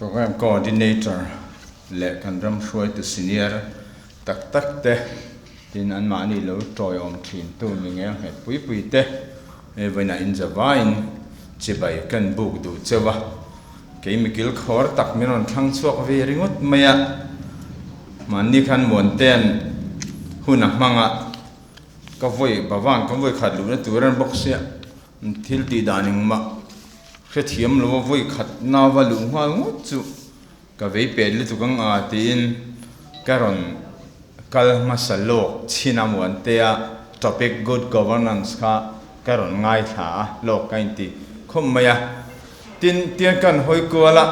Programme Coordinator leh kan ram hruaitu senior tak tak te tin anmahni lo tawiawm thintu mi ngel nghet pui pui te he vawiinah inzavain chibai kan buk duh cheu a, kei mikil khawr tak min rawn thlang chhuak ve ringawt mai a, mahni khan Muantea'n hun a hmang a, ka vawi Bhavan ka vawi khat luhna tur an bawk sia. Thil tih dan engmah hrethiam lo a vawi khat nau va luh nghal ngawt chu ka vei pet lutuk ang a tiin ka rawn kal hmasa lawk chhin a Muantea topic good governance kha ka rawn ngaithla a lawk ka inti khawp mai a. Tin, tiang kan hawi kual a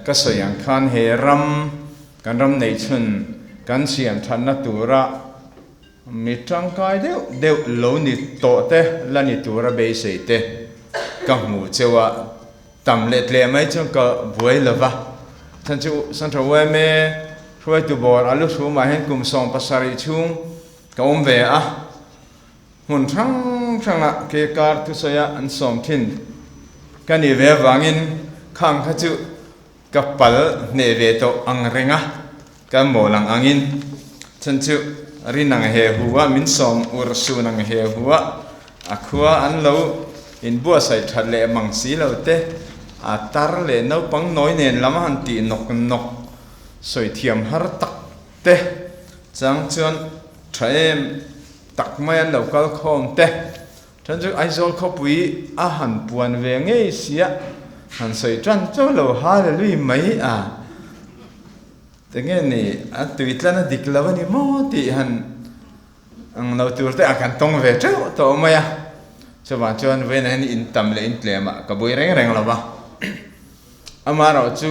ka sawi ang khan he ram kan ram neih chhun kan siam thatna tura Mi tangkai deuh deuh lo ni tawh te la ni tura beisei te ka hmu cheu a, tam leh tleh mai chuan ka buai lo va. Chhan chu Central yma hruaitu bawr a lu hrumah hian kum 70 chhung ka awm ve a, hmun hrang hranga ke kar thusawi a an sawm thin ka nih ve avangin khang kha chu Ka pal hneh ve tawh ang reng a, ka mawl ang angin. Chhan chu rin ang he hu a, min sawm ur sun ang he hu a, a khua an lo inbuatsaih that leh mang si lo te, a tar leh naupang nawi nen lam a han tih nawk nawk sawi thiam har tak te chang chuan tha em tak mai an lo kal khawm te. Chuan chu Aizawl khawpui a han puan ve ngei sia, han sawi tan chauh lo hallelujah mai a, tinge ni a tuitlan a dik lo a ni maw tih han ang lo tur te a kan tawng ve teuh tawh mai a, chuvang chuan vawiinah hian in tam leh in tlem ah ka bui reng reng lo va, amaherawh chu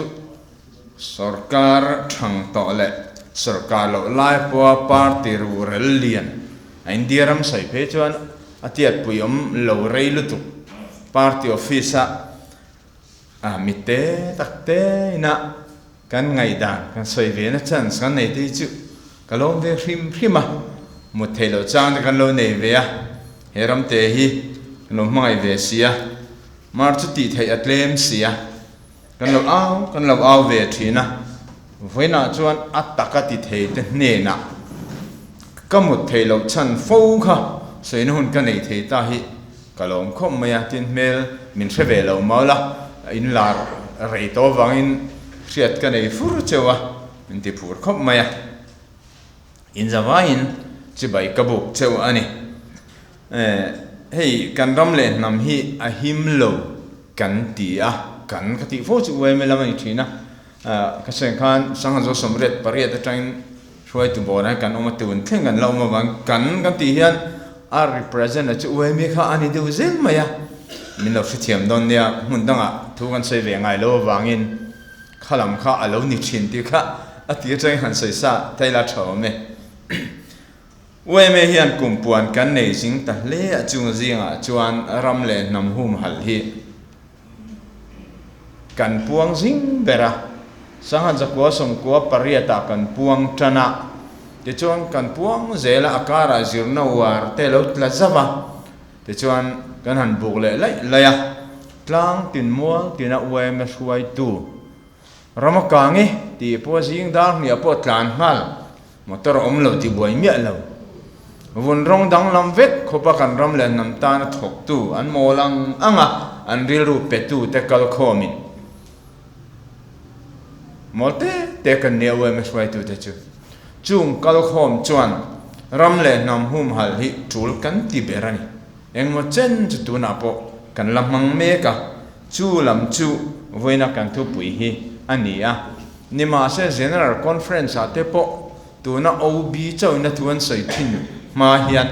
sorkar thang tawh leh sorkar loh lai pawha party ruhrel lian a India ram sawi phei chuan a tiatpui awm lo rei lutuk party office a a mi te tak te ina kan ngaihdan kan sawi ve na chance kan nei te hi chu ka lawm ve hrim hrim a, mut theih loh chang te kan lo nei ve a, he ram te hi kan lo hmangaih ve si a, mar chu tih theih a tlem si a. Kan lo au, kan lo au ve thin a, vawiinah chuan a taka ti thei te hnenah ka mut theih loh chhan fo kha sawina hun ka nei thei ta hi ka lawm khawp mai a, tin hmel min hre ve lo mawl a, in lar rei tawh avangin hriat ka nei fur cheu a, min ti phur khawp mai a, in zavaiin chibai ka buk cheu a ni. Hei kan ram leh hnam hi a him lo kan ti a, kan ka tih fo chu uaime lam a ni thin a, ka sawi khan Sangha Zo 88 atangin hruaitu bawrah hian kan awm a, tun thleng kan la awm avang kan kan tih hian a represent a chu uaime kha a ni deuh zel mai a, min lo hrethiam dawn nia, hmun dangah thu kan sawi ve ngai lo avangin kha lam kha a lo ni thin tih kha a ti atangin han sawi sa ta ila tha awm e. Uaime hian kum puan kan nei zing ta hle a chung zingah chuan ram leh hnam humhalh hi kan puang zing ber a, Sangha zakua sawmkua pariatah kan puang tan a, tichuan kan puang zel a, a karah zirna uar te lo tla zauh a, tichuan kan han buk leh laih laih a, tlang tin mual tina uaime hruaitu Rama kang e tih pawh zing dar hniah pawh tlan nghal motor a awm lo tih buai miah lo. Vun rawng danglam vek khawpa kan ram leh hnam tana thawktu an mawl ang ang a, an rilru petu te kal khawmin mawl te te kan nia uaima hruaitu te chu. Chung kal khawm chuan ram leh hnam humhalh hi tul kan ti ber a ni. Engmaw chen chu tunah pawh kan la hmang mek a, chu lam chu vawiina kan thupui hi a ni a. Nimahse General Conference ah te pawh tuna OB chauhina thu an sawi thin hma hian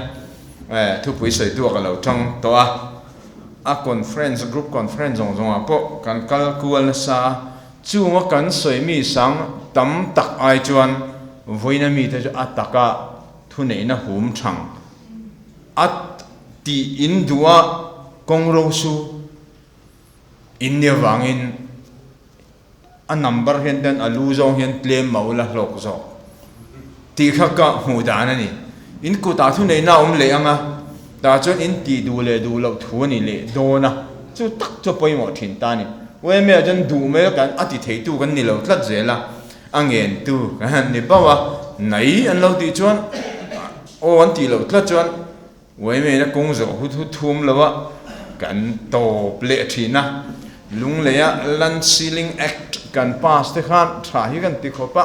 thupui sawitu ah ka lo tang tawh a. A conference, group conference zawng zawng ah pawh kan kal kual nasa a, chunga kan sawi mi sang tam tak ai chuan vawiina mite chu a taka thuneihna hum thang A tih in duh a kawng ro su in nia vangin a number hian ten a lu zawng hian tlem mah ula hlawk zawk tih kha ka hmuh dan a ni. In kutah thu neihna a awm leh ang a, tah chuan in tih duh leh duh loh thu a ni leh dawn a, chu tak chu a pawimawh thin ta a ni. Yma ah chuan duh mai kan a ti theitu kan ni lo tlat zel a, a ngentu kan han ni bauh a, nai an lo tih chuan aw an tih loh tlat chuan Yma in a kawng zawh hut hut thum lo a kan tawp leh thin a, Lungleia Land Ceiling Act kan pass te khan tha hi kan ti khawp a,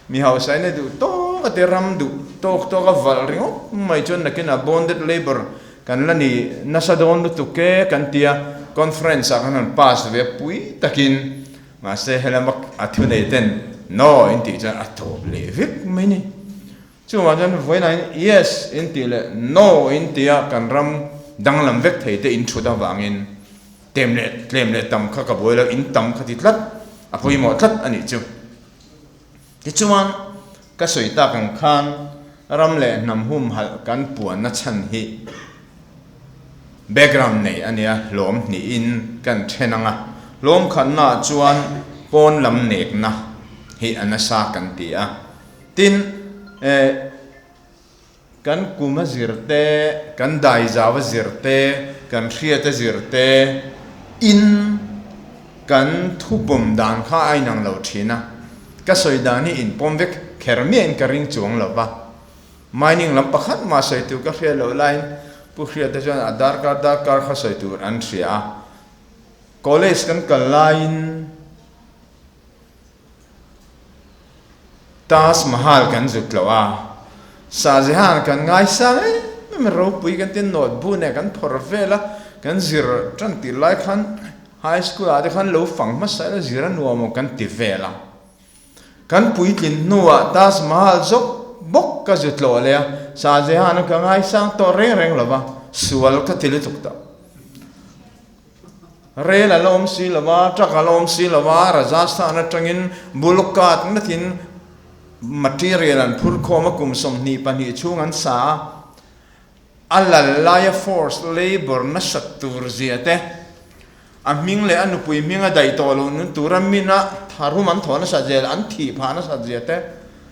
Mi hausa in a duh tawk a te ram duh tawk tawk a valh ringawt mai chuan nakinah bonded labour kan la ni nasa dawn lutuk e kan ti a, conference ah khan han pass ve pui takin mahse helama a thunei ten no in tih chuan a tawp leh vek mai ni. Chuvang chuan vawiinah hian yes in tih leh no in tia kan ram danglam vek thei te in thut avangin tlem leh tlem leh tam kha ka buai lo in tam kha ti tlat a pawimawh tlat a nih chu. Tichuan, ka sawi tak ang khan ram leh hnam humhalh kan puanna chhan hi background nei a nia, hlawm hnihin kan then ang a, hlawm khatnaah chuan pawn lam nekna hi a nasa kan ti a, tin, eh, Kan kum a zir te, kan daizau a zir te, kan hriat a zir te in kan thupawm dan kha a inang lo thin a. Ka sawi dan hi inpawm vek kher miahin ka ring chuang lo va. Mining lam pakhat mah sawi tur ka hriat loh laiin Pu Hriata chuan a darkar darkar kha sawi tur an hria a. College kan kal laiin. Taj Mahal kan zut loh a, Shah Jahan kan ngaisang em em a, ropui kan tia note bu nen kan phawrh vel a, kan zir tan tir lai khan high school ah te khan lo fang hmasa ila zir a nuam aw kan ti vel a. Kan puitlin hnuah Taj Mahal zawk bawk ka zut loh leh a, Shah Jahan a ka ngaisang tawh reng reng lo va, sual ka ti lutuk tawh. Rel a la awm si lo va, truck a la awm si lo va, Rajasthan atangin bullock cart ngatin material an phur khawm a, kum 22 chhung an sa a, a lal laia force labour nasat tur zia te, a hming leh a nupui hming a daih tawh loh nun tura mina tharum an thawh nasat zia leh an thih phah nasat zia te,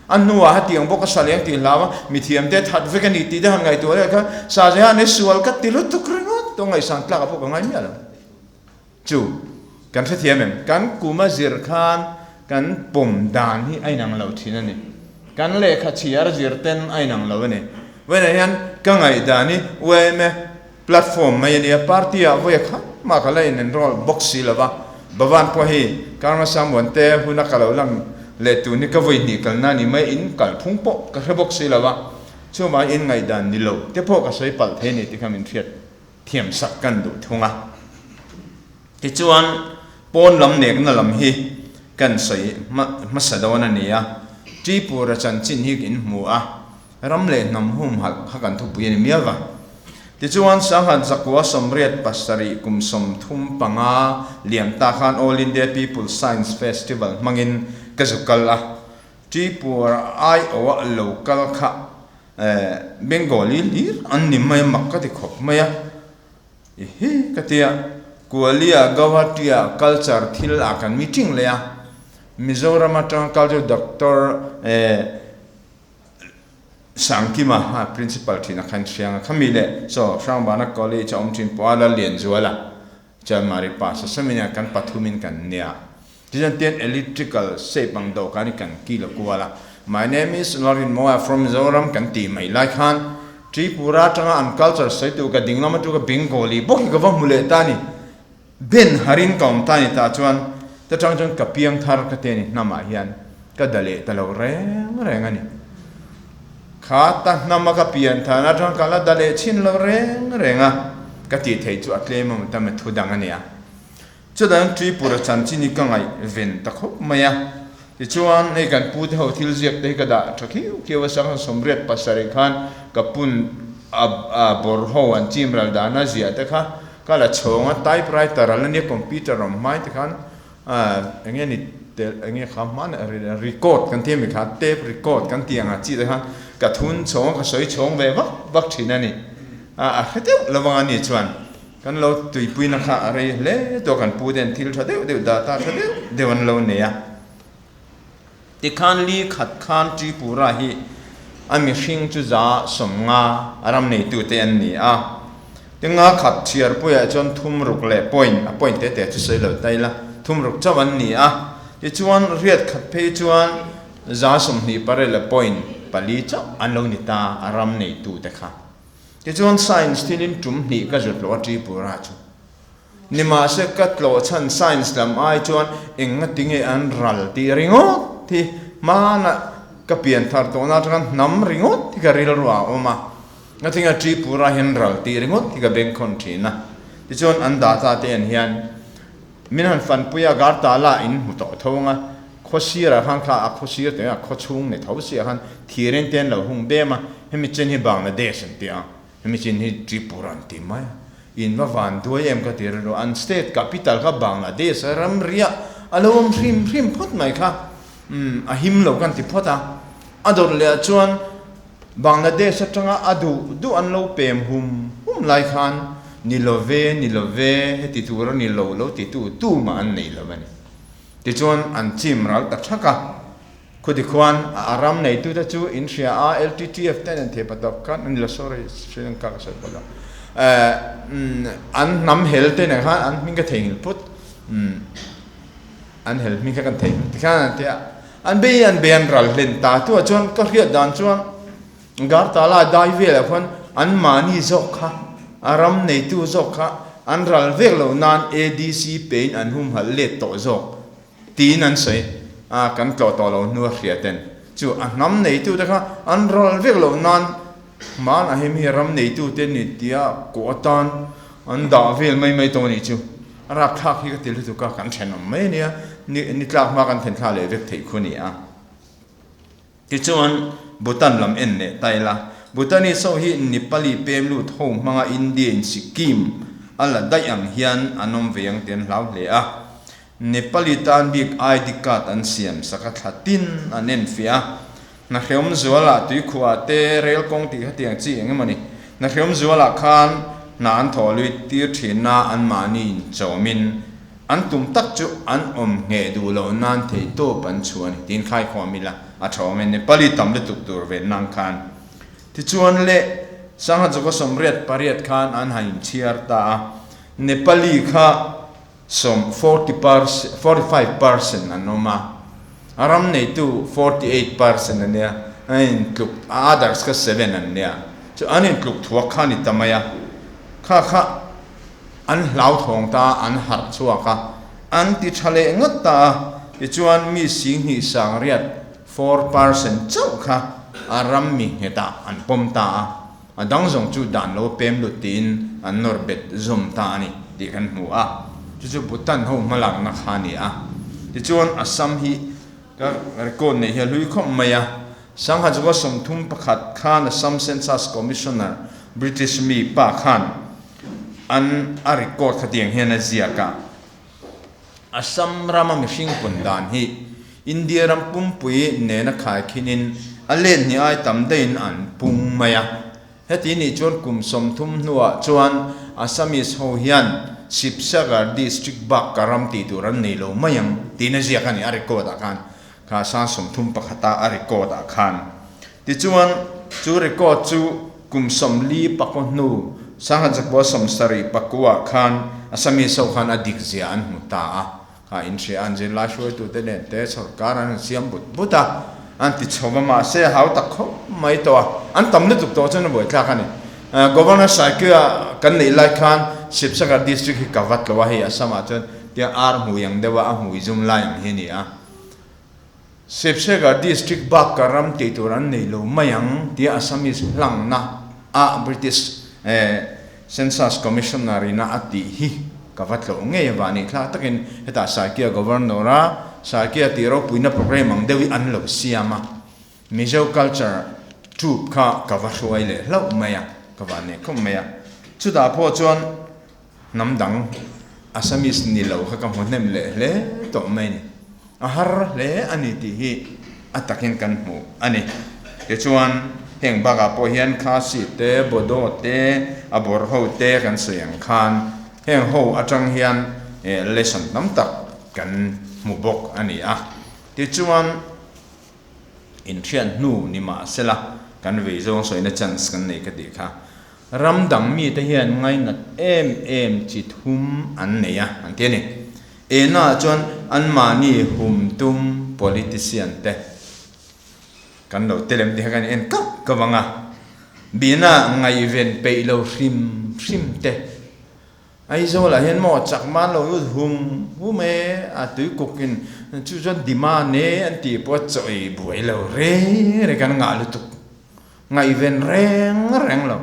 a hnuah hetiang bawk a sa leng tih hlau a, mithiam te that vek a ni tih te han ngaihtuah leh kha Shah Jahan hi sual ka ti lutuk ringawt tawh ngaihsan tlak ah pawh ka ngai miah lo. Chu kan hrethiam em? Kan kum a zir khan kan pawm dan hi a inang lo thin a ni. Kan lehkha chhiar zir ten a inang lo a ni. Vawiinah hian ka ngaihdan hi yma platform mai a nia, party ah vawi khat mah ka la in enroll bawk si lo va, Bhavan pawh hi Karma Samuan te huna ka lo lang leh tun hi ka vawi hnih kalna a ni mai, in kalphung pawh ka hre bawk si lo va, chuvang in ngaihdan ni lo te pawh ka sawi palh thei a ni tih kha min hriat thiam sak kan duh thung a. Tichuan pawn lam nekna lam hi kan sawi hmasa dawn a ni a, Tripura chanchin hi in hmu a, Ram leh hnam humhalh kha kan thupui a ni mial va. Tichuan, Sanghat Zakua 87 kum 35 liam ta khan All India People's Science Festival hmangin ka zu kal a. Tripura aiawha lo kal kha Bengali hlir an ni mai a, mak ka ti khawp mai a. Ihi ka ti a, Kualia Gauhati-ah culture thil ah kan meeting leh a. Mizoram atanga culture Doctor Sangkima ha principal thin a khan hriang a khami leh chaw Hrangbana college a awm thin pawh a la lian zual a Chanmari pass a sawmin a kan pathumin kan nia tichuan tian electrical shape ang dawhkan hi kan kil a kual a My name is Lalrinmawia from Mizoram kan tih mai lai khan Tripura atanga an culture sawi tur ka ding lam atanga Bengali bawk hi ka va hmu leh ta a ni Ben harin ka awm ta ni tah chuan ta tang chuan ka piang thar ka ti a ni hnamah hian ka da leh ta lo reng reng a ni. Kha ta hnama ka pian than atang ka la da leh chhin lo reng reng a, ka tih theih chu a tlem a ta thu dang a nia. Chutah Tripura chanchin hi ka ngaih ven ta khawp mai a, tichuan hei kan pu te ho thil ziak te hi ka dah tha khiau khiau a, 1987 khan ka pun a bawr ho an chim ral dana ziah te kha Ka la chhawng a, typewriter a la nia, computer awm hmai te khan eng nge ni tel eng nge kha hman record kan ti ami kha tape record kan tih ang ah chi te khan ka thun chhawng a, ka sawi chhawng ve vak vak thin a ni. A hre deuh lo vang a ni chuan kan lo tuipuina kha a rei hle tawh kan pu ten thil tha deuh deuh data tha deuh deuh an lo nei a. Tikhan li khat khan Tripura hi a mihring chu 50 a ram neitute an ni a. Tinga khat chhiarpuiah chuan thum ruk leh point, a point te te chu sawi lo ta ila, thum ruk chauh an ni a. Tichuan riat khat phei chuan 28 leh point pali chauh an lo ni ta a ram neitute kha. Tichuan science thilin tum hnih ka zut loh a Tripura chu. Nimahse ka tlawh chhan science lam ai chuan eng nga tinge an ral tih ringawt hi hmanah ka pian thar tawhna atanga hnam ringawt hi ka rilru ah a awm a. Nga tinge Tripura hian ral tih ringawt hi ka bengkhawn thin a. Tichuan an data te en hian min han fanpui a, Gartala in hmu tawh tho ang a, khawsirah khan kha a khawsir teh a khawchhung ni tho si ah khan thirin te an lo hung bem a, hemi chen hi Bangladesh an ti a. Hemi chin hi Tripura an ti mai a, in va van duai em ka ti rilru, an state capital kha Bangladesh a ramriah a lo awm hrim hrim phawt mai kha, umm a him lo kan ti phawt a, a dawt leh ah chuan Bangladesh atanga a duh duh an lo pem hum hum lai khan ni lo ve ni lo ve heti tur a ni lo lo ti tu tu mah an nei lo a ni. Tichuan an chim ral ta thak a. Khudi khuan a ram neitute chu in hria a, LTTF ten an thei patawp khan an la sorry Sri Lanka ka sawi pawh lo an hnam hel te nen khan an hming ka theihnghilh phut an hel hming kha kan theihnghilh tikhan an ti a, an bei an bei an ral hlen ta tu ah chuan ka hriat dan chuan Gartala dai velah khuan an mahni zawk kha a ram neitu zawk kha an ral vek loh nan ADC pein an humhalh let tawh zawk. Tiin an sawi a, kan tlawh tawh lo hnu a hria ten chu a hnam neitute kha an ral vek loh nan hmanah hi mi ram neitute ni tia kawh atan an dah vel mai mai tawh a nih chu. A rapthlak hi ka ti lutuk a, kan thenawm mai a nia, ni tlak hma kan then thla leh vek theih khu a ni a. Tichuan, Bhutan lam en leh ta ila, Bhutanese ho hi Nepali pem lut ho hmanga India in Sikkim a la daih ang hian an awm ve ang tih an hlau hle a. Nepali tan bik ID card an siam sak a thla tin an en fiah a. Hnahrehawm zualah tuikhuah te rail kawng tih kha tiang chi eng emaw ni. Hnahrehawm zualah khan hna an thawh lui tir thin a anmahni inchawmin An tum tak chu an awm ngheh duh loh nan theihtawp an chhuah a ni tiin khaikhawm ila a tha awm e. Nepali tam lutuk tur ve nang khan tichuan leh Sangha Jawka 88 khan an han inchhiar ta a, Nepali kha sawm forty percent, 45% an awm a, a ram neitu 48% a nia, an intluk a others kha seven an nia, chu an intluk thuak kha a ni ta mai a, kha kha An hlauthawng ta, an harh chhuak a, an ti tha leh ngawt ta a, tichuan mi singhnih sangriat, 4%, chauh kha a ram mi nghetah an pawm ta a, a dang zawng chu dan lo pem lut tiin an nawr bet zawm ta a ni tih kan hmu a, chu chu Bhutan ho hmalakna kha a ni a. Tichuan Assam hi ka record neih hi a hlui khawp mai a, Sangha Jawah 31 khan Assam Census Commissioner British mi pa khan An a record khatiang hian a ziak a, Assam rama mihring pun dan hi India ram pumpui nena khaikhinin a let hnih ai tam daihin an pung mai a. Heti nih chuan kum 30 hnuah chuan Assamese ho hian Sibsagar district bak ka ram tih tur an nei lo mai ang tiin a ziak a ni a record ah khan, kha sang 31 a a record ah khan. Tichuan chu record chu Kum 40 pakaw hnu, Sangha Zakua 70 pakua khan Assamese ho khan a dik zia an hmu ta a, kha in hria an zirlai hruaitute nen te sorkar an han siam but but a, an ti chho va mahse a hau tak khawp mai tawh a, an tam lutuk tawh chuan a buaithlak a ni. Governor Saikia kan neih lai khan Sibsagar district hi ka vat lo a, hei Assam ah chuan tiang ar hmui ang deuh a, a hmui zum lai ang hi a ni a. Sibsagar district bak ka ram tih tur an nei lo mai ang tia Assamese hlangna a British Census Commissioner ina a tih hi ka va tlawh ngei avah nih thla takin hetah Saikia Governor a Saikia tih ropuina programme ang deuh hi an lo siam a, Mizo culture troupe kha ka va hruai leh hlauh mai a, ka van nei khawp mai a, chutah pawh chuan Hnam dang Assamese ni lo kha ka hmu hnem leh hle tawh mai ni. A har hle a ni tih hi a takin kan hmu a ni. Tichuan, heng bakah pawh hian Khasi te, Bodo te, a bawr ho te kan sawi ang khan heng ho atang hian lesson tam tak kan hmu bawk a ni a. Tichuan, inhriat hnu ni mahsela kan vei zawng sawina chance kan nei ka tih kha. Ram dang mite hian ngainat em em chi thum an nei a, an ti a ni. Ena chuan anmahni hum tum politician te kan lo telem tih kha kan en kauh kauh ang a, bina ngaihven peih lo hrim hrim te Aizawl ah hian maw chak man lo lut hum hum e a tuikuk in chu chuan demand e an tih pawh a chaw ei buai lo reng reng kan ngah lutuk. Ngaihven reng reng lo.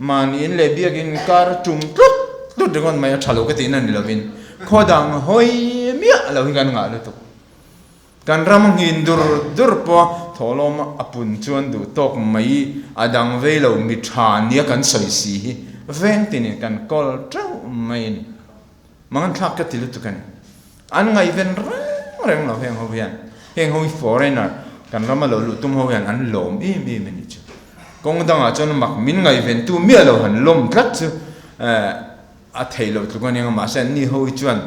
Mahni in leh biakin kar tum tlut tlut ringawt mai a tha lo ka tihna ni lovin khaw dang hawi miah lo hi kan ngah lutuk. Kan ram nghin dur dur pawh thawhlawm a pun chuan duh tawk mai a dang vei lo mi tha nia kan sawi si hi veng tinin kan kawl teuh mai a ni. Mangan thlak ka ti lutuk a ni. An ngaihven reng reng lo heng ho hian. Heng ho hi foreigner, kan rama lo luh tum ho hian an lawm em em a ni chu. Kawng dangah chuan mak min ngaihven tu miah lo han lawm tlat chu a theih loh tluk a nia mahse an ni ho hi chuan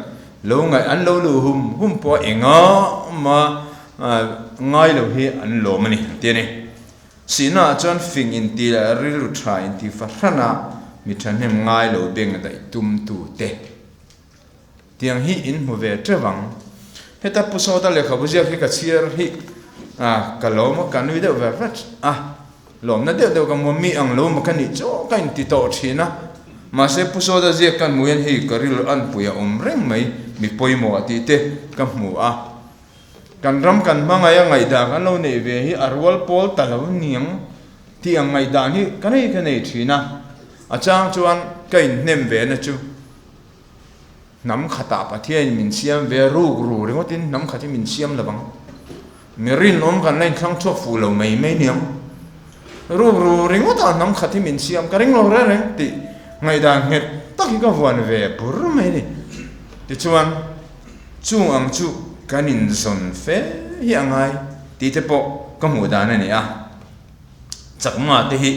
lo ngaih an lo luh hum hum pawh enga ma ngai lo hi an lawm a ni an ti a ni. Sihnaah chuan fing inti leh rilru tha inti fahran a mi thahnem ngai lo beng daih tum tu te. Tiang hi in hmu ve teuh ang. Heta Pu Sawta lehkhabu ziak hi ka chhiar hi a ka lawm a, ka nui deuh ver ver a. Lawmna deuh deuh ka hmu a, mi ang lo maw ka nih chu ka inti tawh thin a. Mahse Pu Sawta ziak ka hmu hian hei ka rilru anpui a awm reng mai, mi pawimawh a tih te ka hmu a. Kan ram kan hmangaih a ngaihdan kan lo neih ve hi a rual pawl ta lo niang tih ang ngaihdan hi ka nei ka nei thin a. A chang chuan ka inhnem ve na chu hnam khatah Pathianin min siam ve ruk ru ringawtin hnam khat hi min siam lo vang. Mi rinawm kan la inthlang chhuak fuh lo mai mai niang. Ruk ru ringawtah hnam khat hi min siam ka ring lo reng reng tih ngaihdan nghet tak hi ka vuan ve bur mai a ni. Tichuan. Chung ang chu kan inzawn fe hi a ngai tih te pawh ka hmuh dan a ni a, chakma te hi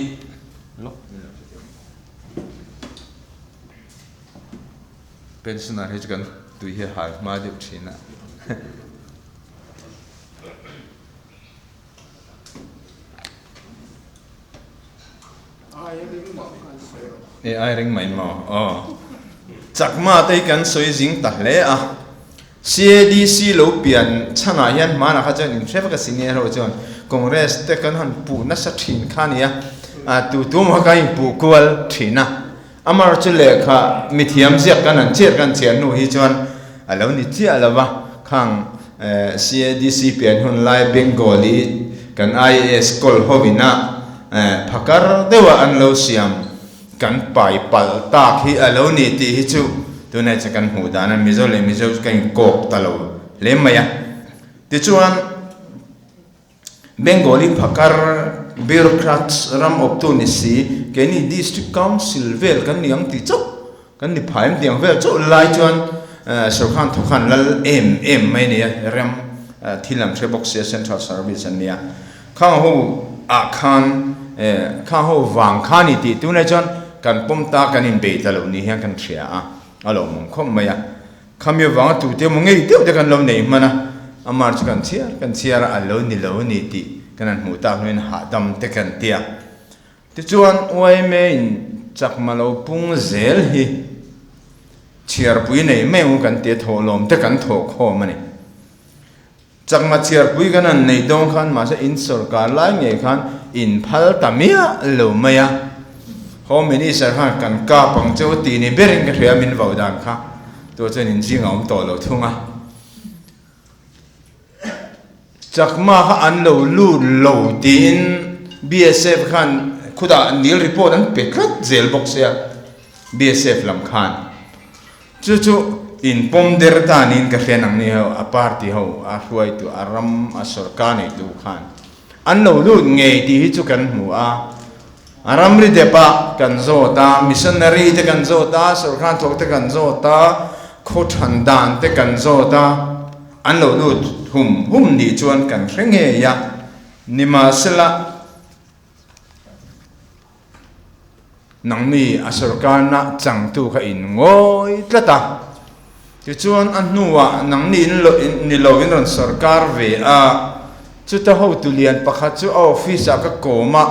pensioner hi chu kan tui hi a hal hma deuh thin a. E ai ring mai maw? Aw. Chakma te hi kan sawi zing ta hle a. CADC lo pian chhanah hian hmanah kha chuan inhre vek a si nia erawh chuan Congress te kan han puh nasa thin kha nia. A tu tu maw kha kan inpuh kual thin a. Amar chu lehkha mithiam ziak kan han chhiar kan chhiar hnu hi chuan a lo ni chiah lo va, khang CADC pian hun lai Bengali kan IAS kawl hovina phakar deuha an lo siam kan pai palh tak hi a lo ni tih hi chu tunah chuan kan hmuh dan a, Mizo leh Mizo chu kan inkawp ta lo hle mai a. Tichuan. Bengali phakar bureaucrats ram awptu ni si, keini District Council vel kan ni ang tih chauh, kan ni phai ang tih ang vel chauh lai chuan Sawrkhan thawkhan lal em em mai a ni a, ram thil an hre bawk sia Central Service an nia. Khang ho ah khan khang ho vang kha ni tih tunah chuan kan pawm ta kan inbei ta lo ni hian kan hria a, a lawmawm khawp mai a. Khami avanga tute emaw ngei deuh te kan lo nei hman a, amar chu kan chhiar kan chhiar a, a lo ni lo a ni tih kan han hmuh tak hnuin hahdam te kan ti a. Tichuan yma in chakma lo pung zel hi chhiarpui nei mai ang kan ti a, thawhlawm te kan thawh khawm a ni. Chakma chhiarpui kan han neih dawn khan mahse in sawrkar lai ngei khan in phal ta miah lo mai a, Home Minister khan kan kap ang cheu tih ni berin ka hria min vau dan kha tu chuan in zing a awm tawh lo thung a. Chakma kha an lo lut lo tiin BSF khan khutah nil report an pe tlat zel bawk sia BSF lam khan. Chu chu in pawm der ta niin ka hriat ang ni ho, a party ho, a hruaitu, a ram, a sorkar neitu khan an lo lut ngei tih hi chu kan hmu a. A ramri dep ah kan zawt a, missionary te kan zawt a, sorkar thawk te kan zawt a, khaw than dan te kan zawt a, an lo lut hum hum nih chuan kan hre ngei a. Nimahsela. Nangni a sorkarna changtu kha in ngawi tlat a, tichuan a hnuah nangni in lo ni lo in rawn sorkar ve a, chuta hotu lian pakhat chu a office ah ka kawm a,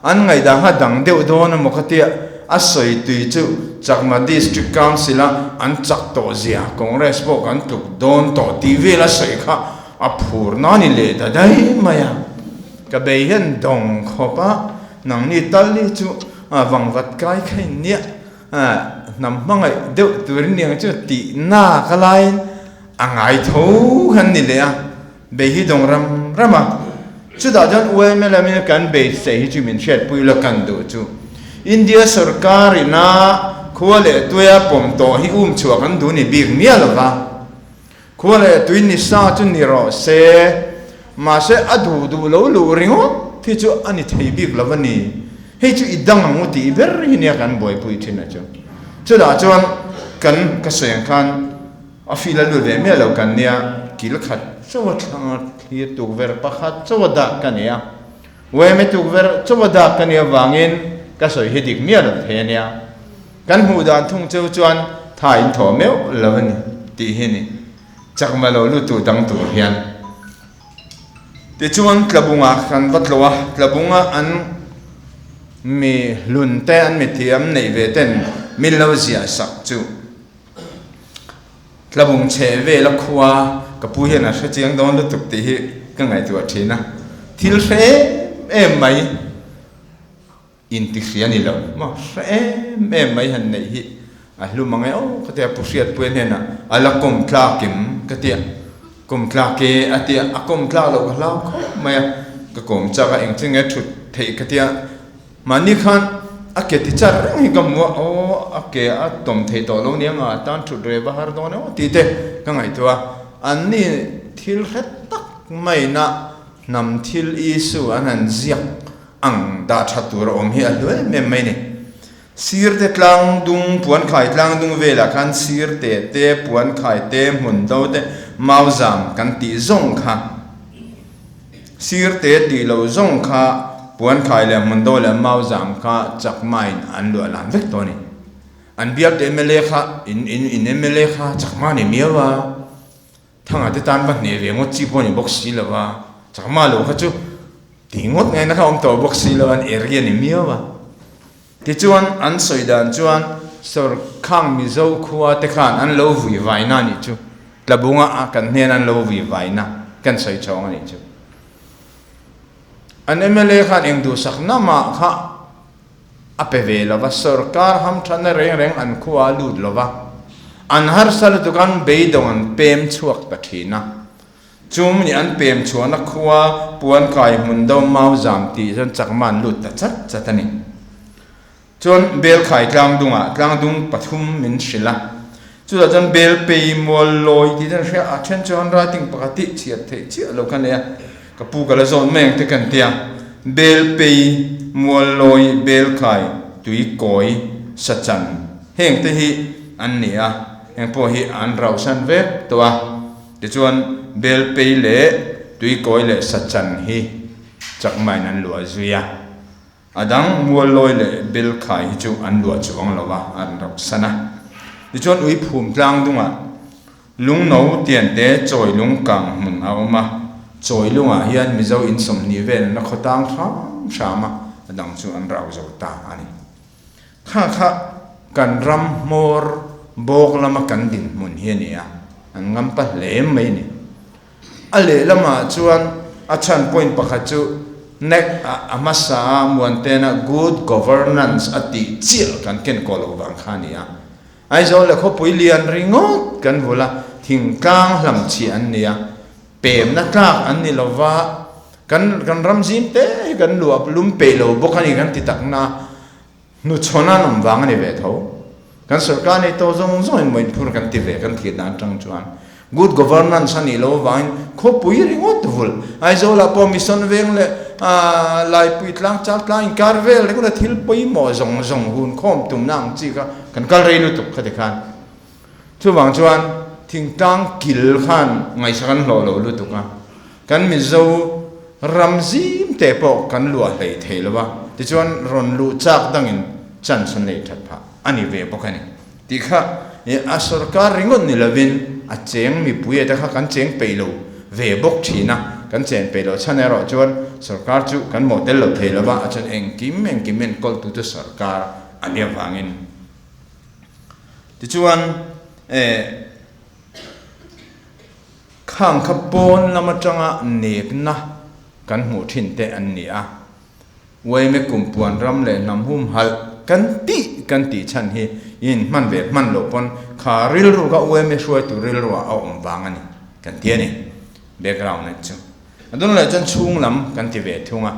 an ngaihdan kha dang deuh dawn emaw ka tia, A sawi tui chu Chakma District Council a an chak tawh zia Congress pawh kan tluk dawn tawh tih vel a sawi kha a phur na ni leh ta daih mai a. Ka bei hian dawng khawp a, nangni tal hi chu vangvat kai kha in nia, hnam hmangaih deuh turin niang chu tih nak a laiin a ngai tho khan ni leh a. Bei hi dawng ram ram a, chutah chuan UML lamin kan beisei hi chu min hriatpui lo kan duh chu India sorkar ina khua leh tuia pawm tawh hi um chhuah kan duh ni bik miah lo va, khua leh tui ni sa chu ni rawh se, mahse a duh duh lo luh ringawt hi chu a ni thei bik lo va ni, hei chu i dang ang u tih ber hi nia kan buaipui thin a chu. Chutah chuan kan ka sawi ang khan. A feel a lut ve miah lo kan nia, kil khat chauh a thlang a, thlir tukverh pakhat chauh a dak ka nia. Uaime tukverh chauh a dak ka nia vangin ka sawi hi dik miah lo thei a nia. Kan hmuh dan thung cheu chuan tha in thawh meuh lo a ni tih hi ni chakma lo lut tu dang tur hian. Tichuan Tlabunga kan va tlawh a, Tlabunga an mi hlun te an mi thiam neih ve ten min lo ziah sak chu. Tlabung chhe vel a khua ka pu hian a hre chiang dawn lutuk tih hi ka ngaihtuah thin a, thil hre em em mai intihria ni lo maw, hre em em mai han neih hi a hlu mang e aw ka tia pu Hriatpuia hnenah a la kawm tlak em ka tia, kawm tlak e a tia, a kawm tlak loh ka hlau khawp mai a, ka kawm chak a engtin nge thut theih ka tia. Mahni khan a ke ti char reng hi ka hmu a, aw a ke a tawm thei tawh lo nia nga tan thut re va har dawn emaw tih te ka ngaihtuah a, anni thil hre tak maina hnam thil issue an han ziak ang dah tha tur a awm hi a hlu em em mai ni. Sir te tlang dung puan khai tlang dung velah khan sir te te puan khai te hmun do te mau zam kan tih zawng kha Sir te tih loh zawng kha Puankhai leh Hmundo leh Mauzam kha Chakma in an luah lan vek tawh a ni. An bial te mla kha in in in mla kha Chakma ni miau a, Thanga te tan va hneh ve ngawt chi pawh a ni bawk si lo a, Chakma lo kha chu tih ngawt ngaihna kha a awm tawh bawk si lo a, an area ni miau a. Tichuan an sawi dan chuan Sawrkhang Mizo khua te khan an lo vui vaina a nih chu, Tlabunga a kan hnen an lo vui vaina kan sawi chhawng a nih chu. An mla khan eng duhsak namah kha a pe ve lo va, sawrkar hamthatna reng reng an khua a lut lo va, an harsa lutuk an beidawng an pem chhuak ta thin a. Chum nih an pem chhuahna khua Puankai hmun do mau zam tih chuan chakma an lut ta chat chat a ni. Chuan Belkhai tlangdungah tlangdung pathum min hrilh a, chutah chuan Belpei mual lawi tih te an hria a, then chuan writing pakhat hi chhiat theih chiah lo kha nei a, ka pu ka la zawn mai ang te kan ti a, Belpei mual lawi Belkhai tuikawi sachan heng te hi an ni a, heng pawh hi an rauhsan vek tawh a. Tichuan, Belpei leh Tuikawi leh Sachan hi Chakmain an luah zui a. A dang Muallawi leh Belkhai hi chu an luah chuang lo a, an rauhsan a. Tichuan, Uiphum tlang dungah Lungno tiante chawi lung kang hmun a awm a. Chawi lungah hian Mizo in 20 vel an la khaw tang hram hram a, a dang chu an rau zo ta a ni. Kha kha kan ram hmawr bawk lama kan dinhmun hi a ni a, an ngam pa hle mai a ni. A lehlamah chuan a chhan point pakhat chu nek a hmasa a Muantena good governance a tih chiah kan ken kawh loh vang kha a ni a. Aizawl leh khawpui lian ringawt kan vul a, thingtlang hlamchhiah an ni a, pemna tlak an ni lova, Kan kan ram zim te hi kan luah lum peih lo bawk a ni kan ti tak na, hnuchhawn an awm vang a ni ve tho. Kan sorkar nei tawh zawng zawng in Moinphur kan ti ve kan thlir dan atang chuan good governance a nih loh avangin khawpui ringawt vulh Aizawl ah pawh mission veng leh Laipui tlang chal tlang inkar vel ringawt a thil pawimawh zawng zawng hun khawm tumna ang chi kha kan kal rei lutuk khati khan. Chuvang chuan thingtlang kil khan ngaihsak an hlawh lo lutuk a, kan Mizo ram zim te pawh kan luah hlei thei lo a, tichuan rawn luh chak dangin chance an nei that phah a ni ve bawk a ni tih kha a sorkar ringawt ni lovin a cheng mipui te kha kan cheng peih lo ve bawk thin a, kan chen peih loh chhan erawh chuan sorkar chu kan mawh tel lo thei lo va, a chuan engkim engkim enkawltu chu sorkar. a nih avangin. Tichuan, eh, khang kha pawn lam atanga nekna kan hmuh thin te an ni a. Uaime kumpuan ram leh hnam humhalh kan tih kan tih chhan hi in hman ve hman loh pawn kha rilru kha uaime hruaitu rilruah a awm vang a ni kan ti a ni. Background a chu. A dawng leh chuan chhung lam kan ti ve thung a.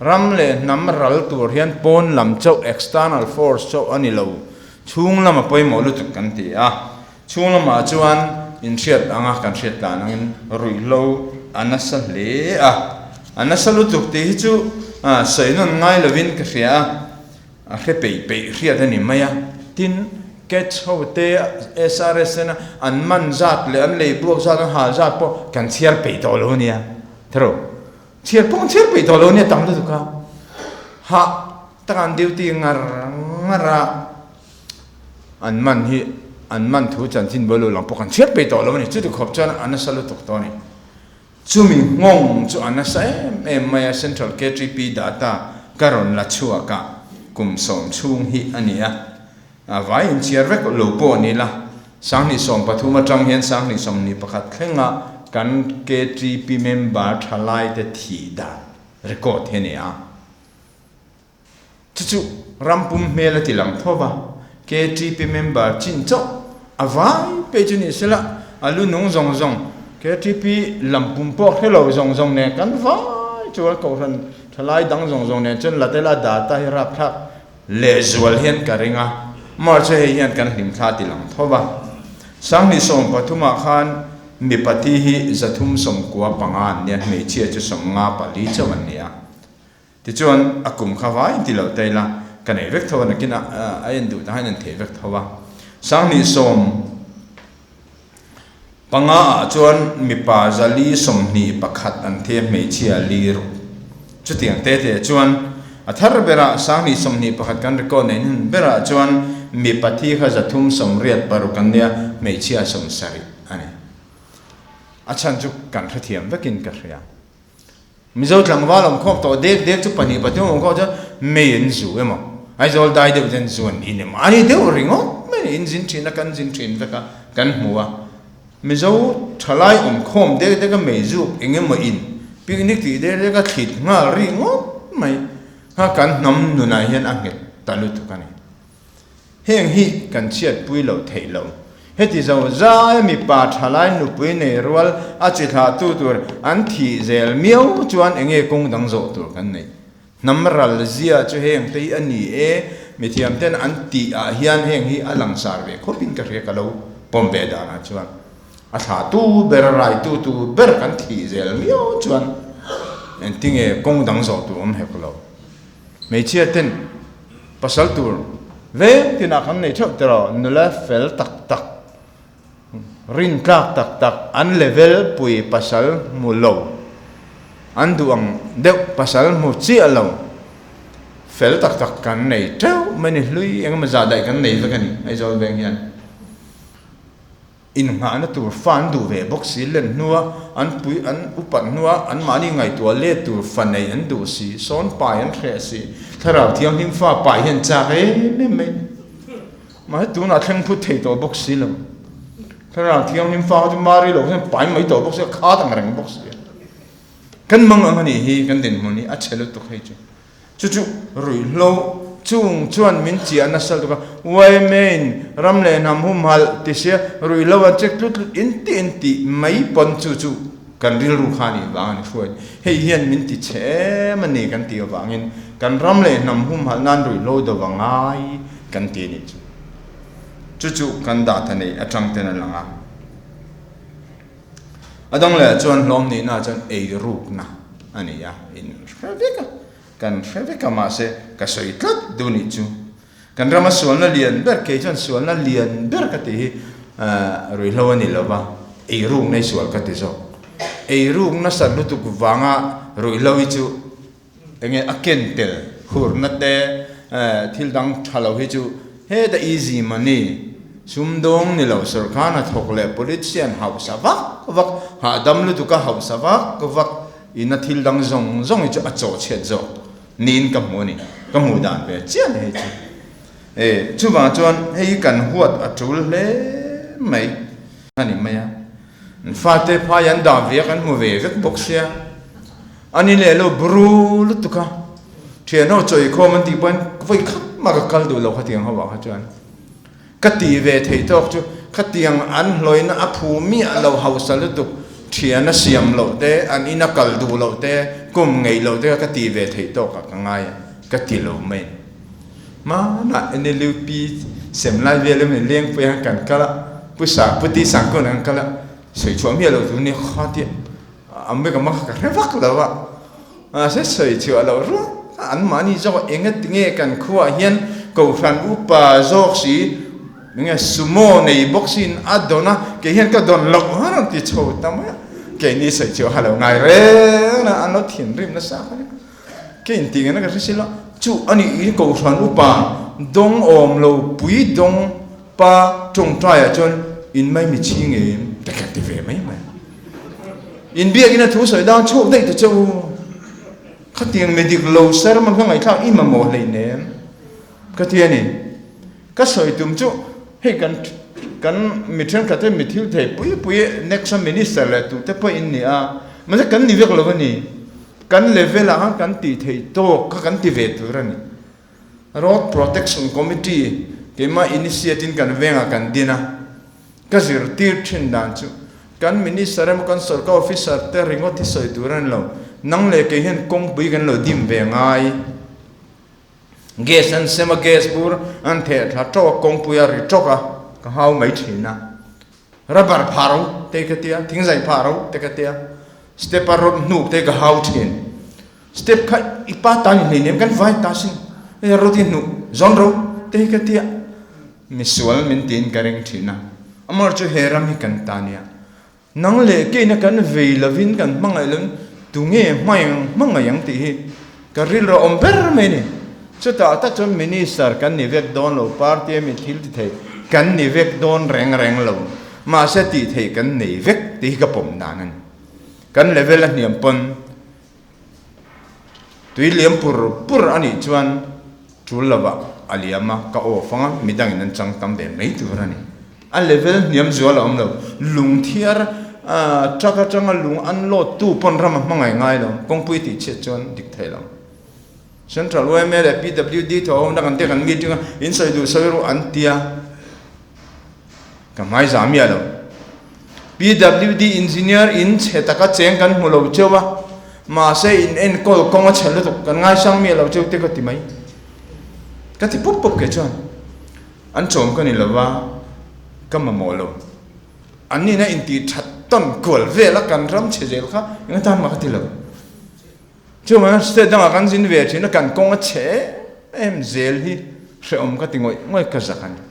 Ram leh hnam ral tur hian pawn lam chauh, external force chauh a ni lo. Chhung lam a pawimawh lutuk kan ti a. Chhung lamah chuan inhriat anga kan hriat tlan angin ruihhlo a nasa hle a. A nasa lutuk tih hi chu sawi nawn ngai lovin ka hria a. A hre peih peih hriat a ni mai a. Tin, Cats ho te SRS tena an man zat leh an lei buak zat an hal zat pawh kan chhiar peih tawh lo a nia. Thero, chhiar pawh an chhiar peih tawh lo a nia tam lutuk a. Hah taka an duty ngar ngar a, an man hi an man thu chanchin buai lo lang pawh kan chhiar peih tawh lo a ni. Chuti khawp chuan a nasa lutuk tawh a ni. Chumi nghawng chu a nasa em em mai a, Central KTP data ka rawn la chhuak a, kum sawm chhung hi a ni a, a vai inchhiar vek lo pawh ni la, 2013 atang hian 2021 thlenga kan KTP member thalaite thih dan record hi a ni a. Chu chu rampum hmel a ti lang tho va, KTP member chin chauh a vai pei chu ni sela, a lu nung zawng zawng KTP lam pum pawh hre lo zawng zawng nen kan vai chuan kohhran thalai dang zawng zawng nen chuan Latela data hi rapthlak lehzual hian ka ring a, March hei hian kan hlimthla ti lang tho va. 2013 ah khan mipa thi hi 395 an nia, hmeichhia chu 54 chauh an ni a. Tichuan, a kum kha vai ti lo ta ila, ka nei vek tho a, nakinah a en duh ta hian an thei vek tho a. 2015 ah chuan mipa 421 an thi a, hmeichhia li ruk. Chutiang te te chuan a thar berah 2021 kan record nei hmun berah chuan mipa thi kha 386 an nia, hmeichhia 70 a ni. A chhan chu kan hrethiam vekin ka hria. Mizo tlangval awm khawm tawh dek dek chu pahnih pathum awm khawm chuan mei an zu emaw Aizawl dai deuh chuan zu an in emaw a ni deuh ringawt mai in zin thin a kan zin thin vek a kan hmu a Mizo thalai awm khawm dek dek a mei zuk eng emaw in picnic tih dek dek a thlit nghal ringawt mai kha kan hnam nunah hian a nghet ta lutuk a ni. Heng hi kan chhiatpui loh theih lo. Heti zo zai mipa thalai nupui nei rual a chi thlahtu tur an thih zel miau chuan enge kawng dang zawh tur kan nei. Hnam ral zia chu heng te hi a ni e, mithiam ten an tih ah hian heng hi a langsar ve khawp in ka hria ka lo pawm ve dan ah chuan a thlahtu ber a raitu tu ber kan thih zel miau chuan engtinge kawng dang zawh tur awm hek lo. Hmeichhia ten pasal tur veng tinah kan nei theuh tiraw nula fel tak tak, rin tlak tak tak, an level pui pasal hmu lo, an duh ang deuh pasal hmu chiah lo, fel tak tak kan nei teuh mai ni hlui engemaw zah daih kan nei vek a ni Aizawl veng hian. Innghahna tur fa an duh ve bawk si, len hnua an pui an upat hnua anmahni ngaihtuah let tur fa nei an duh si, sawn pai an hreh si, thlarau thianghlim fa pai hi an chak em em mai. Mahse tunah thleng phut thei tawh bawk si lo. Thlarau thianghlim fa kha chu mari lo hian pai mai tawh bawk si a, khat ang reng bawk si a. Kan mang ang a nih hi, kan dinhmun hi a chhe lutuk hei chu. Chu chu ruihhlo chung chuan min chiah nasa lutuk a, yma in ram leh hnam humhalh ti sia ruihhlo an check tlut tlut in tih in tih mai pawn chu chu kan rilru kha a nih vang a ni hruai. Hei hian min ti chhe em a ni kan tih avangin kan ram leh hnam humhalh nan ruihhlo do va ngai kan ti a nih chu. Chu chu kan data neih atang ten a lang a. A dang leh chuan hlawm nihna chuan eirukna a ni a, in hre vek a, kan hre vek a mahse ka sawi tlat duh nih chu. Kan rama sualna lian ber, kei chuan sualna lian ber ka tih hi ruihhlo a ni lo va, eirukna hi sual ka ti zawk. Eiruk nasa lutuk vanga ruihhlo hi chu enge a ken tel hurna te thil dang tha lo hi chu heta easy money sumdawng ni lo sorkar hnathawk leh politician hausa vak vak hahdam lutuk a hausa vak vak ina thil dang zawng zawng hi chu a chawhchhiat zawk niin ka hmu a ni ka hmuh dan ve chiah ni hei chu. E, chuvang chuan hei kan huat a tul hle mai a ni mai a. Fate phai an dah ve a kan hmu ve vek bawk sia. Ani leh lo bru lutuk a, thian ho chawi khawm an tih pawhin vawi khat mah ka kal duh lo khatiang ho ah kha chuan. Ka tih ve thei tawk chu khatiang an hlawina a phu miah lo hausa lutuk thian a siam loh te, an ina kal duh loh te, kum ngeih loh te kha ka tih ve theih tawk ah ka ngai a, ka ti lo mai. Hmanah NLUP sem lai vel emaw Lengpui ah kan kal a, Pu Sa, Pu Ti Sangkawn ah kan kal a, sawi chhuah miah lo tur nia kha tia a awm vek a mah kha ka hre vak lo a, mahse sawi chhuah loh rual a anmahni zawk ah enga tinge kan khuaah hian Kohhran upa zawk si enge sumo nei bawk siin a dawn a, kei hian ka dawn loh a rawn ti chho ta mai a, keini sawi chhuah kha lo ngai reng a, an lo thinrim nasa kha nia. Ke intih ngei na ka hre si lo. Chu a nih hi Kohhran upa dawng awm lo pui dawng pa tawngtai ah chuan in mai mi chhi ngei em ka kha ti ve mai mai. In biakin a thu sawi dan chhuak daih ta che u. Khatiang mi dik lo sermon kha ngaihthlak i mamawh hleinem ka ti a ni. Ka sawi tum chu hei kan kan mi thenkhat hi mi thil thei pui pui next a minister leh tu te pawh in ni a, mahse kan ni vek lo a ni. Kan level ah khan kan tih theih tawk kha kan ti ve tur a ni. Road Protection Committee keimah initiate in kan vengah kan din a, ka zirtir thin dan chu kan minister emaw kan sorkar officer te ringawt hi sawi tur a ni lo, nang leh kei hian kawngpui kan lo dim ve ngai. Gas an sem a, gas bur an theh thla tawk a, kawngpui a ri tawk a, ka hau mai thin a. Rubber phah ro te ka tia, thingzai phah ro te ka tia, step a rawt hnuk te ka hau thin. Step kha i pa ta ni hleinem kan vai ta sin, hei rawt i hnuh zawn ro te hi ka tia. Misual min tiin ka ring thin a, amar chu he ram hi kan ta nia. Nang leh keina kan vei lovin kan hmangaih lovin tunge hmangaih ang tih hi ka rilru a awm ber mai a ni. Chutah tak chuan Minister kan ni vek dawn lo, party a mi thil ti thei kan ni vek dawn reng reng lo, mahse tih theih kan nei vek tih hi ka pawm dan a ni. Kan level a hniam pawn tui liam pur pur a nih chuan tul lovah a liam a, ka off ang a, midangin an chang tam ve mai tur a ni. A level hniam zual a awm lo. Lung thiar truck atanga lung unload tu pawn ram a hmangaih ngai lo, kawngpui tih chhiat chuan dik thei lo. Central yma leh PWD thaw ho na kan te kan meeting a, in sawi duh sawi ru an tia, ka hmai za miah lo. PWD engineer in chhe taka cheng kan hmu lo cheu a, mahse in enkawl kawng a chhe lutuk kan ngaisang miah lo cheu te ka ti mai. Ka ti pup pup kei chuan an chawm ka ni lova ka mamawh lo. An nihna intih that tawn kual vel a kan ram chhe zel kha engatan mah ka ti lo. Chuvangin state dangah kan zin ve thin a, kan kawng a chhe em em zel hi hrehawm ka ti ngawih ngawih ka zak a ni.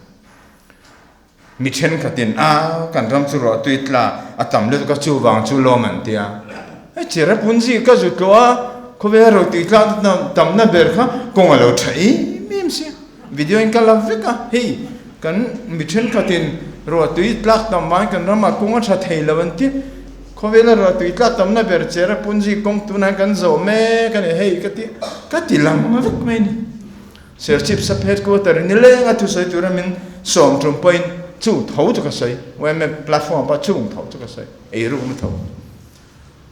Mi thenkhatin a kan ram chu ruah tui tla a tam lutuk a chuvang chu lawm an ti a. Hei chira punzi ka zu tluah a, khawvel ruah tui tla tamna ber kha kawng a lo tha em em sia. Video in ka la vek a, hei kan mi thenkhatin ruah tui tlak tam vangin kan ramah kawng a tha thei lo an ti. Khawvela ruah tui tlak tamna ber chera punzi kawng tunah hian kan zawh mek a ni, hei ka ti ka ti lang vek mai a ni. Serchhip sub headquarter in nileng a thusawi tura min sawm tum pawhin chu tho chu ka sawi, yma platform ah pawh chung tho chu ka sawi, eirukna tho.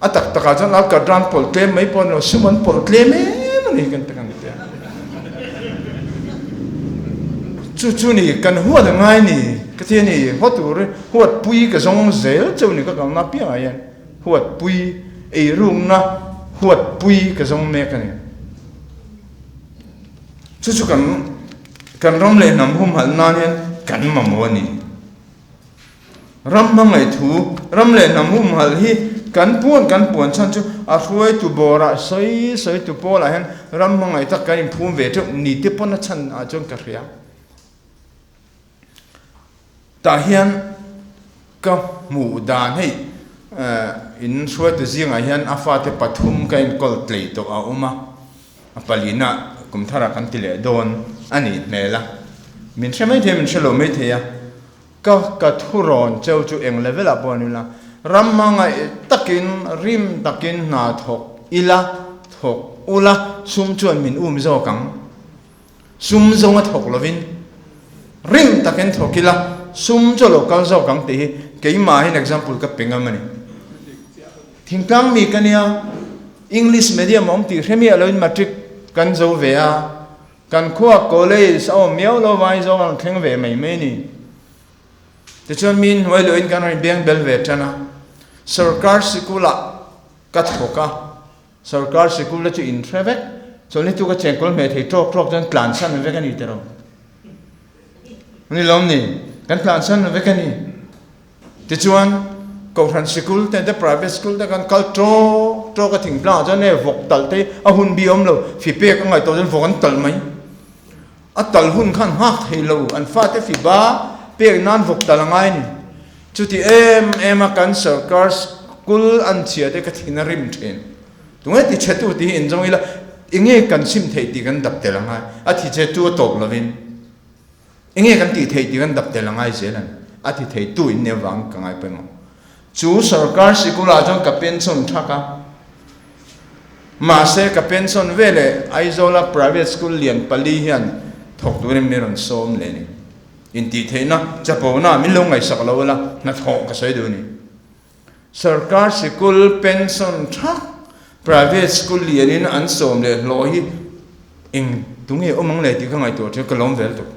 A tak takah chuan Alkadran pawlh tlem mai pawh a ni lo, sum an pawlh tlem em a ni kan ti kan ti a. Chu chu ni kan huat a ngai ni ka ti a ni, haw tur huat pui ka zawng zel cheu ni ka kalna apiangah hian huat pui eirukna huat pui ka zawng mek a ni. Chu chu kan kan ram leh hnam humhalh nan hian kan mamawh a ni. Ram hmangaih thu, ram leh hnam humhalh hi kan puan kan puan chhan chu a hruaitu bawrah sawi sawitu pawlah hian ram hmangaih tak kan inphum ve teuh ni te pawn a chhan ah chuan ka hria. Tah hian ka hmuh dan hei in hruaitu zingah hian a fate pathum ka enkawl tlei tawh a awm a. A palina kum tharah kan ti leh dawn a nih hmel a, min hre maithei a, min hre lo maithei a, ka ka thu rawn cheu chu eng level ah pawh an ila, ram hmangaih takin rim takin hna thawk ila, thawk ula sum chuan min um zawk ang, sum zawnga thawk lovin. Rim takin thawk ila sum chu a lo kal zawk ang tih hi keimahin example ka pe ngam a ni. Thingtlang mi ka nia, English medium a awm tih hre miah loin matric kan zo ve a, kan khua college a awm miau lo vai zawng a rawn thleng ve mai mai a ni. Tichuan mi hnuai loin kan rawn beng bel ve tan a, sorkar sikulah ka thawk a, Sorkar sikul te chu in hre vek, chuan hi chu ka chengkawl hmeh thei tawk tawk chuan tlansan vek a ni tiraw? Ni lawm ni, kan tlansan vek a ni. Tichuan Kohhran sikul te te private school te kan kal tawk tawk a thingtlangah chuan hei vawk talh te a hun bi awm lo, fi pek a ngaih tawh chuan vawk an talh mai. A tal hun khan nghak thei lo, an fate fi ba pek nan vawk talh a ngai a ni. Chuti em em a kan sarkar school an chhia te ka thin a rim thin. Tunge ti chhe tu tih hi in zawng ila enge kan sim theih tih kan dap tel angai. A thi chhe tu a tawp lovin enge kan tih theih tih kan dap tel angai zel a ni. A ti thei tu in nia vang ka ngai pawimawh. Chu sarkar sikul ah chuan ka pension thak a. Mahse ka pension veleh Aizawl a private school lian pali hian thawk turin min rawn sawm leh a ni. Intihtheihna chapona min lo ngaihsak lo ila hnathawh ka sawi duh a ni. Sarkar sikul pension thak private school lianin an sawm leh hlawh hi eng tunge awm ang le tih ka ngaihtuah thin ka lawm vel tuk.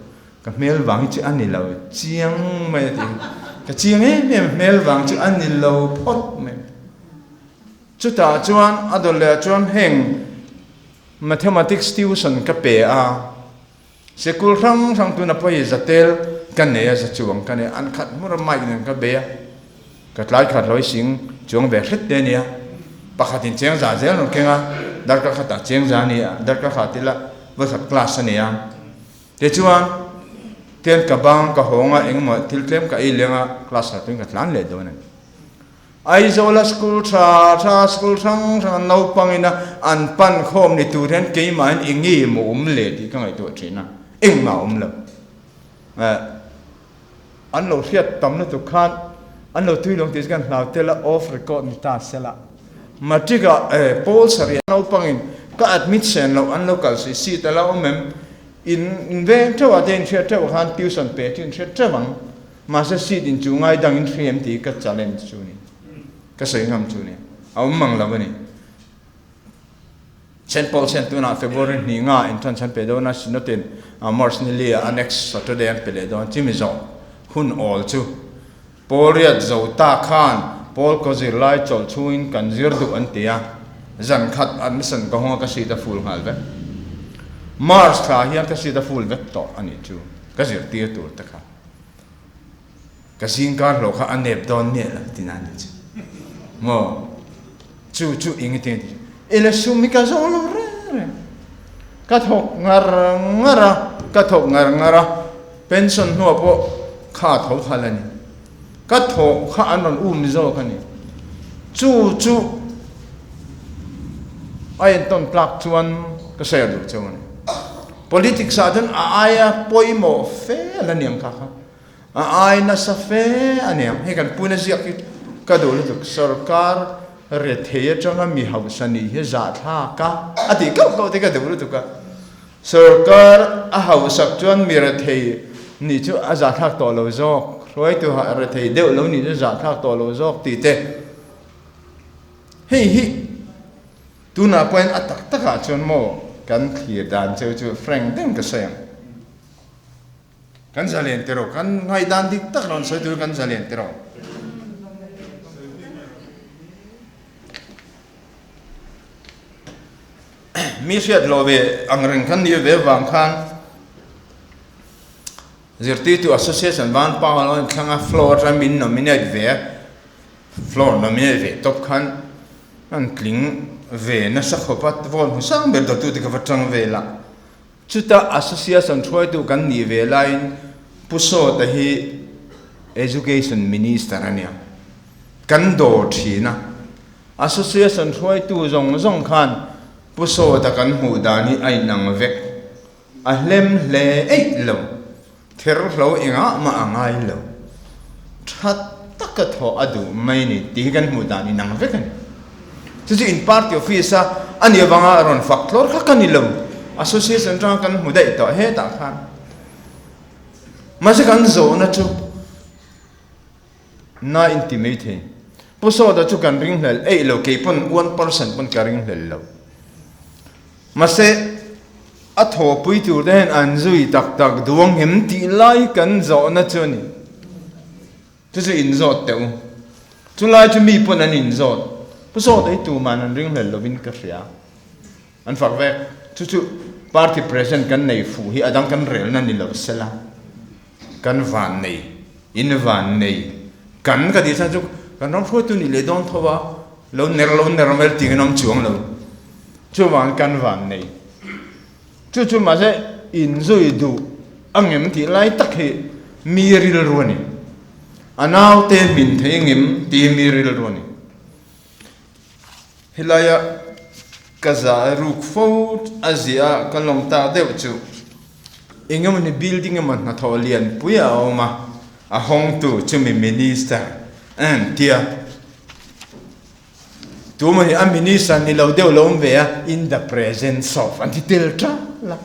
Ka hmel vang hi chu a ni lo chiang mai a ti. Ka chiang em em hmel vang chu a ni lo phawt mai. Chutah chuan a dawt leh ah chuan heng mathematics tuition ka pe a. Sikul hrang hrang tuna pawh hi zatel ka nei a, za chuang ka nei a, an khat hmur a mic nen ka bei a, ka tlai khat hlawi sing chuang ve hret te a nia, pakhat in cheng za zel rawn keng a, darkar khatah cheng za a ni a, darkar khat ila vawikhat class a nei a, tichuan tian ka bang ka hawng a, engemaw thil tlem ka ei leng a, class ah chuan ka tlan leh dawn a ni. Aizawla school tha tha school hrang hrang naupang ina an pan khawm ni tur hian keimahin eng nge maw awm le tih ka ngaihtuah thin a, engmah a awm lo. Eh, an lo hriat tam lutuk khan an lo tui lo tih chu kan hlau tel a, off record ni ta sela. Matric ah eh pawl sarih naupangin ka admit sen loh an lo kal si, seat a la awm em? In veng theuh ah te in hriat theuh khan tuition pe chu in hriat theuh ang. Mahse seat in chu ngai dang in hriam tih ka challenge chu ni. Ka sawi ngam chu ni. A awm mang lo a ni. Saint Paul hian tunah February hnih nga entrance an pe dawn a, Synod-in March ni li ah a next Saturday an pe leh dawn. Chimi zawh hun awl chu Paul riat zo ta khan Paul kaw zirlai chawlh chhungin kan zir duh an ti a, zan khat admission ka hawng a ka seat a full nghal vek. March thla hian ka seat a full vek tawh a nih chu ka zirtir tur te kha. Ka zingkar hlawh kha a nep dawn miah lo tina a ni chu. Maw? Chu chu eng ati nge ti? Ila sum hi ka zawng lo reng reng. Ka thawk ngar ngar a, ka thawk ngar ngar a, pension hnuah pawh kha tho kha la ni. Ka thawh kha an rawn um zawk a ni. Chu chu a entawn tlak chuan ka share duh cheu a ni. Politics ah chuan a aia pawimawh fe a la niang kha kha. A ai nasa fe a niang. Hei kan puna ziak hi ka duh lutuk. Sorkar rethei atanga mi hausa nih hi zahthlak a a tih kauh kauh te ka duh lutuk a. Sorkar a hausak chuan mi rethei nih chu a zahthlak tawh lo zawk. Hruaitu rethei deuh lo nih chu zahthlak tawh lo zawk tih te. Hei hi. Tunah pawhin a tak takah chuan maw kan thlir dan cheu chu Frank deuhin ka sawi ang. Kan zalen tiraw, kan ngaihdan dik tak rawn sawi tur kan zalen tiraw. Mi hriat lo ve ang reng kan ni ve vang khan Zirtirtu Association van pa lo inthlang a floor atang min nominate ve a. Floor nominate ve tawp khan an tling ve nasa khawp a, vote hmu sang ber dawtute ka va tang vel a. Chuta association hruaitu kan nih ve laiin Pu Sawta hi Education Minister a nia, kan dawr thin a. Association hruaitu zawng zawng khan Pu Sawta kan hmuh dan hi a inang vek, a hlem hle eih lo. Therhlo engah mah a ngai lo. Tha taka thawh a duh mai ni tih hi kan hmuh dan inang vek a ni. Chu chu in party office a a nih avanga rawn fak tlawr kha ka ni lo. Association atanga kan hmu daih tawh hetah khan. Mahse kan zawhna chu na in ti mai thei. Pu Sawta chu kan ringhlel eih lo, kei pawn 1% pawn ka ringhlel lo. Mahse a thawhpui tur te hian an zui tak tak duang ngem tih lai kan zawhna chu a ni. Chu chu inzawt teh u. Chulai chu mi pawn an inzawt. Pu Sawta hi tuman an ringhlel lovin ka hria. An fak vek. Chu chu party president kan nei fuh hi a dang kan relna ni lo sela. Kan van nei, in van nei. Kan ka tih chhan chu kan ram hruaitu nih leh dawn tho a, lo ner lo ner vel tih kan awm chuang lo. Chuvang kan van nei. Chu chu mahse inzui duh a ngem tih lai tak hi mi rilru a ni. A naute hmin thei ngem tih hi mi rilru a ni. Helaia ka za ruk fo a ziah a ka lawm tak deuh chu eng emawni building emaw hnathawh lian pui a awm a, a hawngtu chumi minister an tia. Tuma hi a minister ni lo deuh lo awm ve a, in the presence of an ti tel ṭal a.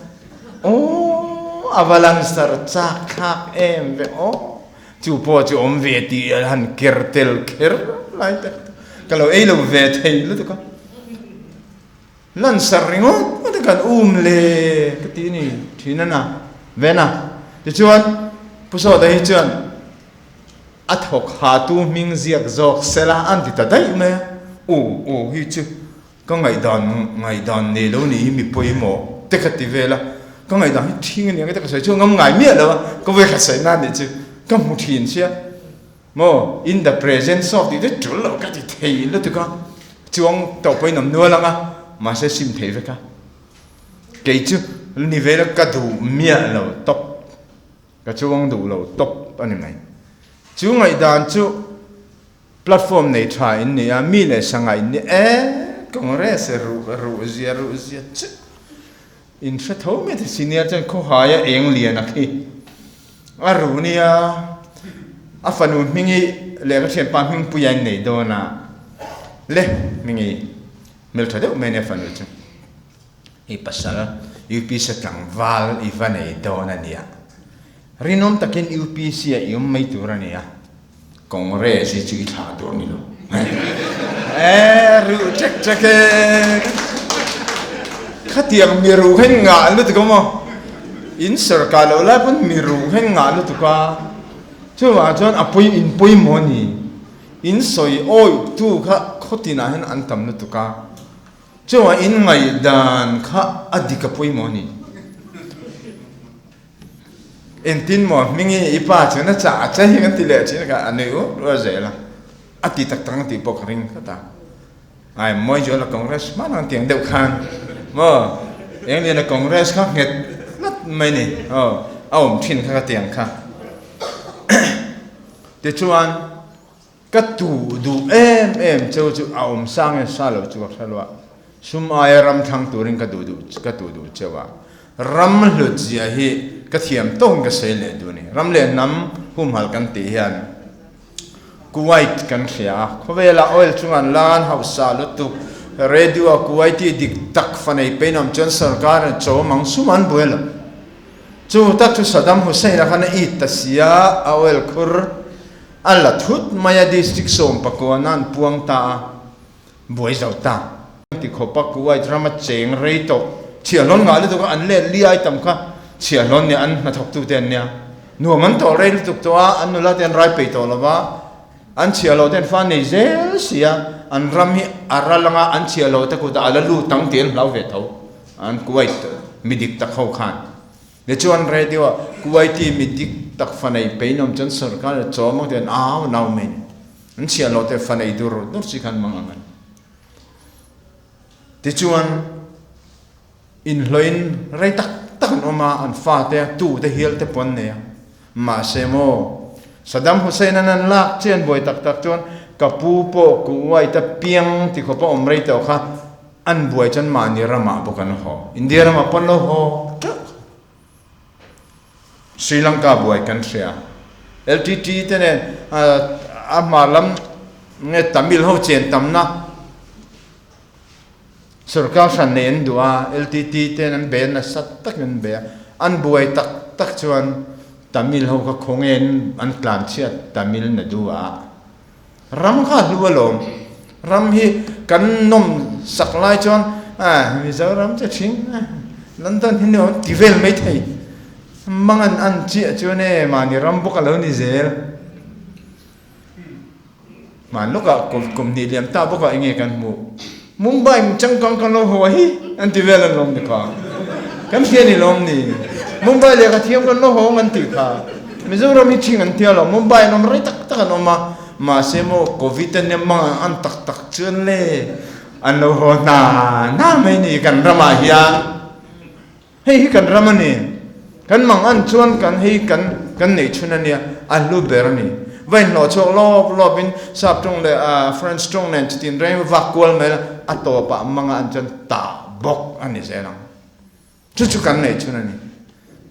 Aww a va langsar chak thlak em ve aw. Chu pawh chu awm ve tih a han ker tel kher lai tak ka lo ei lo ve thei lutuk a. Langsar ringawt ngawt a kan um le ka ti ni thin a na ven a. Tichuan Pu Sawta hi chuan A thawk ha tu hming ziak zawk sela an ti ta daih mai a, aw aw hi chu ka ngaihdan ngaihdan nei lo nih hi mi pawimawh te ka ti vel a, ka ngaihdan hi thing a ni ang e te ka sawi chu ngam ngai miah lo a, ka vawikhat sawi nan nih chu ka hmu thin sia maw in the presence of tih te tul loh ka ti thei lutuk a, chuang tawh pawhin awm nual ang a, mahse sim thei vek a, kei chu ni vel a ka duh miah lo tawp. Ka chuang duh lo tawp a ni mai. Chu ngaihdan chu platform nei tha in ni a, mi leh sangha in ni e, Congress ruh ruh zia ruh zia chu in hre tho mai te senior chuan khawhaia eng lian a khi a ruh nia, a fanu hmingi leh ka thianpa hmingpuia in nei dawn a, le hmingi hmeltha deuh mai ania fanu chu. I pasal UPC tlangval i va nei dawn a nia. Rinawm takin UPC ah i awm mai tur a nia. Congress hi chu i thlah tur ni lo. Eh, ruh chek chek e. Khatiang mi ruh kha in ngah lutuk a maw? In sorkar loh lai pawn mi ruh kha in ngah lutuk a. Chuvang chuan a pawi in pawimawh a ni. In sawi awih tu kha khawtinah hian an tam lutuk a. Chungah in ngaihdan kha a dik a pawimawh a ni. Engtin maw hming i pa chuan a chah a che hi kan ti leh thin kha a nui ut ut zel a, a ti tak tak ang tih pawh ka ring tlat a. Ai mawi chu la Congress hman ang tiang deuh khan maw eng lian a Congress kha nghet tlat mai ni aw a awm thin kha ka tiang kha. Tichuan. Ka tuh duh em em cheu chu a awm sang e sa lo chu ka hre lo a, sum aia ram thlang turin ka duh duh ka tuh duh cheu a, ram hlut zia hi ka thiam tawkin ka sawi leh duh a ni. Ram leh hnam humhalh kan tih hian Kuwait kan hria a, khawvela oil chunga an la an hausa lutuk, radio a Kuwaiti dik tak fa nei peiin awm chuan sorkar in chaw mang sum an buai lo. Chu tak chu Saddam Hussein a khan a it ta sia, a oil khur A la thut mai a district 19 a an puang ta a, buai zo ta. Ti khawp a Kuwait rama cheng rei tawh chhiahhlawn ngah lutuk a an let liai tam kha chhiahhlawn nia an hnathawk tute an nia. Nuam an tawh rei lutuk tawh a, an nula te an rai peih tawh lo va, an chhiahhlawh te an fa nei zel si a, an ram hi a ral anga an chhiahhlawh te kutah a la lut ang tih an hlau ve tho an Kuwait mi dik tak ho khan. Tichuan radio ah Kuwaiti mi dik tak fa nei pein awm chuan sorkar ah chawm ang tian au nau mai ni. An chhiah lo te fa nei dur dur chi khan mang ang an. Tichuan inhlawhin rei tak tak an awm a, an fa te tu te hial te pawh an nei a. Mahse maw Saddam Hussein an an lak chian buai tak tak chuan ka pu pawh Kuwait a piang ti khawp a awm rei tawh kha An buai chuan mahni ramah bawk an haw. India ramah pawh an lo haw teuh kha. Sri Lanka buai kan hria. LTT te nen a hmar lam nge Tamil ho chen tamna sorkar hran nei an duh a, LTT ten an be nasa takin an be a. An buai tak tak chuan. Tamil ho kha khawnge an tlan chhiat Tamil Nadu ah. Ram kha a hlu alawm. Ram hi kan nawm sak lai chuan ah Mizoram che thin London hi nuam ti vel mai thei. Mang an an chiah chuan e mahni ram bawk a lo ni zel. Hman lawkah kum kum hnih liam ta bawkah enge kan hmuh? Mumbai mi changkang kan lo haw hi an ti vel an lawm ni kha. Kan hria ni lawm ni. Mumbai lehkha thiam kan lo haw ang an tih kha. Mizoram hi ṭhing an tia lo, Mumbai an awm rei tak tak an awm a, mahse maw Covid a nem mang an tak tak chuan le an lo haw hna hna mai ni kan ramah hian. Hei hi kan ram a ni. Kan mang an chuan kan hei kan kan neih chhun a nia, a hlu ber a ni. Va inhlawh chhuak lawp lawpin Sap tawng leh French tawng nen chutin reng vak kual mai la, a tawpah manga an chuan tah bawk a ni zel ang. Chu chu kan neih chhun a ni.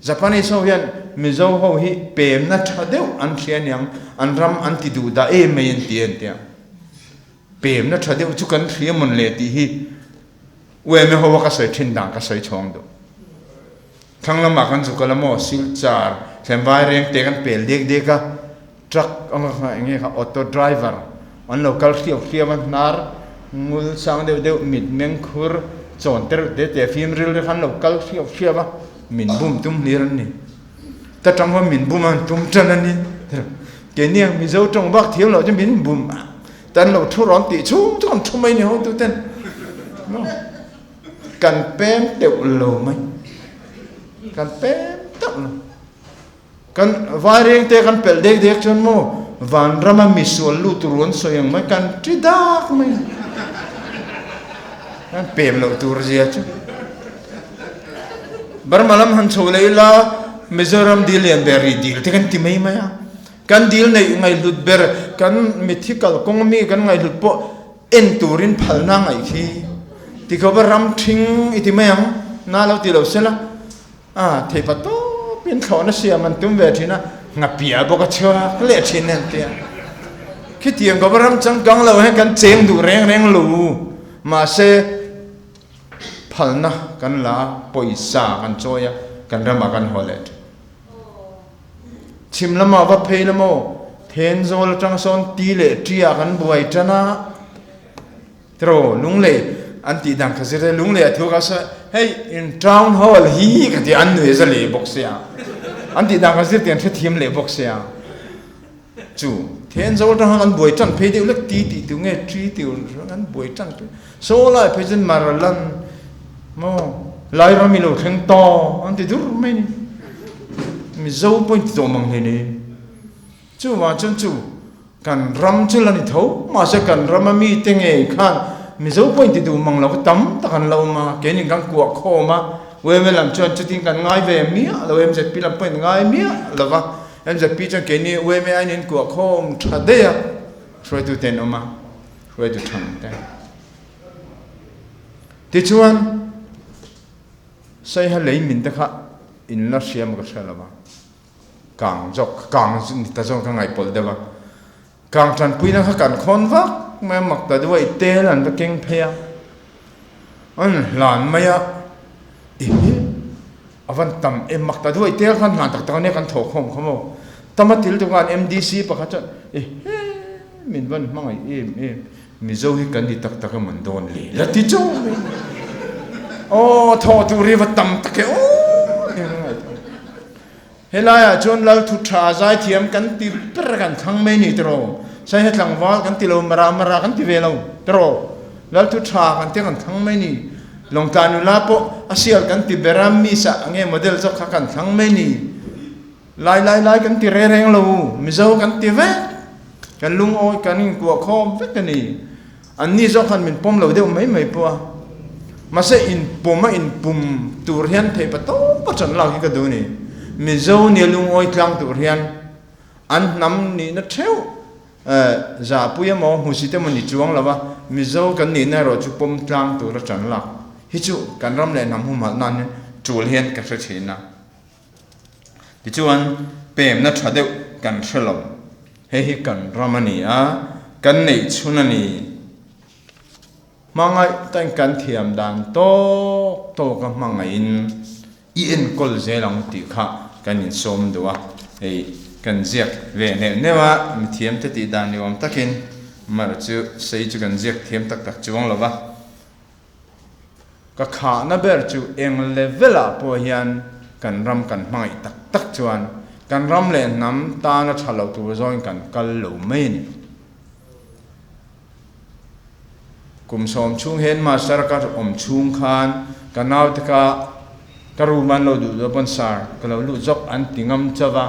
Japanese ho hian Mizo ho hi pemna tha deuh an hria aniang, an ram an ti duh dah em mai an ti a an ti a. Pemna tha deuh chu kan hria mawn le tih hi UMA ho a ka sawi thin dan ka sawi chhawng duh. Thlang lamah kan zu kal a maw, Silchar, Thlenvai reng te kan pel dek dek a, truck anga kha eng nge kha auto driver an lo kal hriau hriau a, hnar ngul sang deuh deuh mit meng khur chawn te reuh te te fim ril ril kha an lo kal hriau hriau a, min bum tum hlir an ni. Ta tang khawn min bum a an tum tan a ni. Keini ang Mizo tawng bak thiam loh chu min bum a. Tan lo thu rawn tih chhung chu kan thu mai ni hotu ten kan pem teuh lo mai kan pem teuh lo kan vai reng te kan pel dek dek chuan maw vanrama misual lut tur an sawi ang mai kan ti dak mai kan pem loh tur zia chu Burma lam han chho leh ila Mizoram dil lian ber ri dil te kan ti mai mai a. Kan dil neih ngaihhlut ber, kan mitthi kalkawng mi kan ngaihhlut pawh en turin phalna ngaih khi ti khawpa ram ṭhing i ti mai ang, na lo ti lo sela, a theipa tawpin thlawhna siam an tum ve ṭhin a, ngapia bawk a chhuak leh ṭhin an tia. Khitiang khawpa ram changkang lo hian kan cheng duh reng reng lo, mahse phalna kan la a, pawisa kan chawi a, kan ramah kan haw leh ṭhin. Chhim lamah va phei la maw? Thenzawl atang sawn ti leh ṭi ah kan buai ṭan a, tiraw Lunglei an tih dan kha zir e, Lunglei a thu ka sawi hei in town hall hi ka ti an nui za leh bawk sia, an tih dan kha zir tih an hrethiam leh bawk sia, chu Thenzawl atang khan kan buai ṭan phei deuh lek ti tih tu nge ṭi tih kan buai ṭan phei saw lai phei chuan Maralan maw Lairam i lo thleng ta an ti dur mai ni. Mizo pawh in ti tawh mang hle ni. Chuvang chuan chu kan ram chu la ni tho mahse kan rama mite ngei khan Mizo pawh in ti duh mang lo kha tam tak an lo awm a, keinin kan kuah khawm a, UMA lam chuan chutin kan ngai ve miah lo, MZP lam pawhin ngai miah lo va, MZP chuan keini UMA aiin in kuah khawm tha daih a, hruaitute an awm a, hruaitu thang te. Tichuan. Saiha lei min te kha in la hriam ka hria lo va, kang zawk kang ni ta zawk ka ngaihpawlh deuh a, kang tanpuina kha kan khawn vak mai a, mak ta deuh a i tel an va keng phei a, an hlan mai a, i hi a van tam em mak ta deuh a i tel khan hlan tak tak ania kan thawh khawm kha maw, tama til tu khan MDC pakhat chuan i he min van hmangaih em em. Mizo hi kan ni tak tak em an dawn le la ti chauh mai. Aw thawh tur hi va tam tak e aw ti ka ngaihtuah. Helaiah chuan Lal thu tha zaithiam kan ti ber kan thlang mai ni tiraw. Saiha tlangval kan ti lo mara mara kan ti ve lo tiraw. Lal thu tha kan tia kan thlang mai ni. Lawngtlai nula pawh a sial kan ti ber a miss ah nge model zawk kha kan thlang mai ni. Lai lai lai kan ti reng reng lo, Mizo kan ti vek, kan lungawi kan inkuah khawm vek a ni. Anni zawk khan min pawm lo deuh mai mai pawh a. Mahse inpawm a inpum tur hian theih pa tawp a ṭan lak hi ka duh a ni. Mizo nia lungawi tlang tur hian an hnam nihna ṭheuh zahpui emaw hmusit emaw ni chuang lo a, Mizo kan nihna erawh chu pawm tlang tur a ṭan lak hi chu kan ram leh hnam humhalh nan hian ṭul hian ka hre ṭhin a. Tichuan, pemna tha deuh kan hre lo. Hei hi kan ram a ni a, kan neih chhun a ni. Hmangaih tain kan thiam dan tawk tawka hmangaihin i enkawl zel ang tih kha kan insawm duh a. Hei kan ziak ve neuh neuh a, mithiam te tih dan ni awm takin mar chu sei chu kan ziak thiam tak tak chuang lo va. Ka khahna ber chu eng level ah pawh hian kan ram kan hmangaih tak tak chuan kan ram leh hnam tana tha lo tur zawngin kan kal lo mai a ni. Kum sawm chhung hian master ka awm chhung khan ka naute ka ka room an lo duh duh pawn sar ka lo lut zawk an ti ngam chauh a,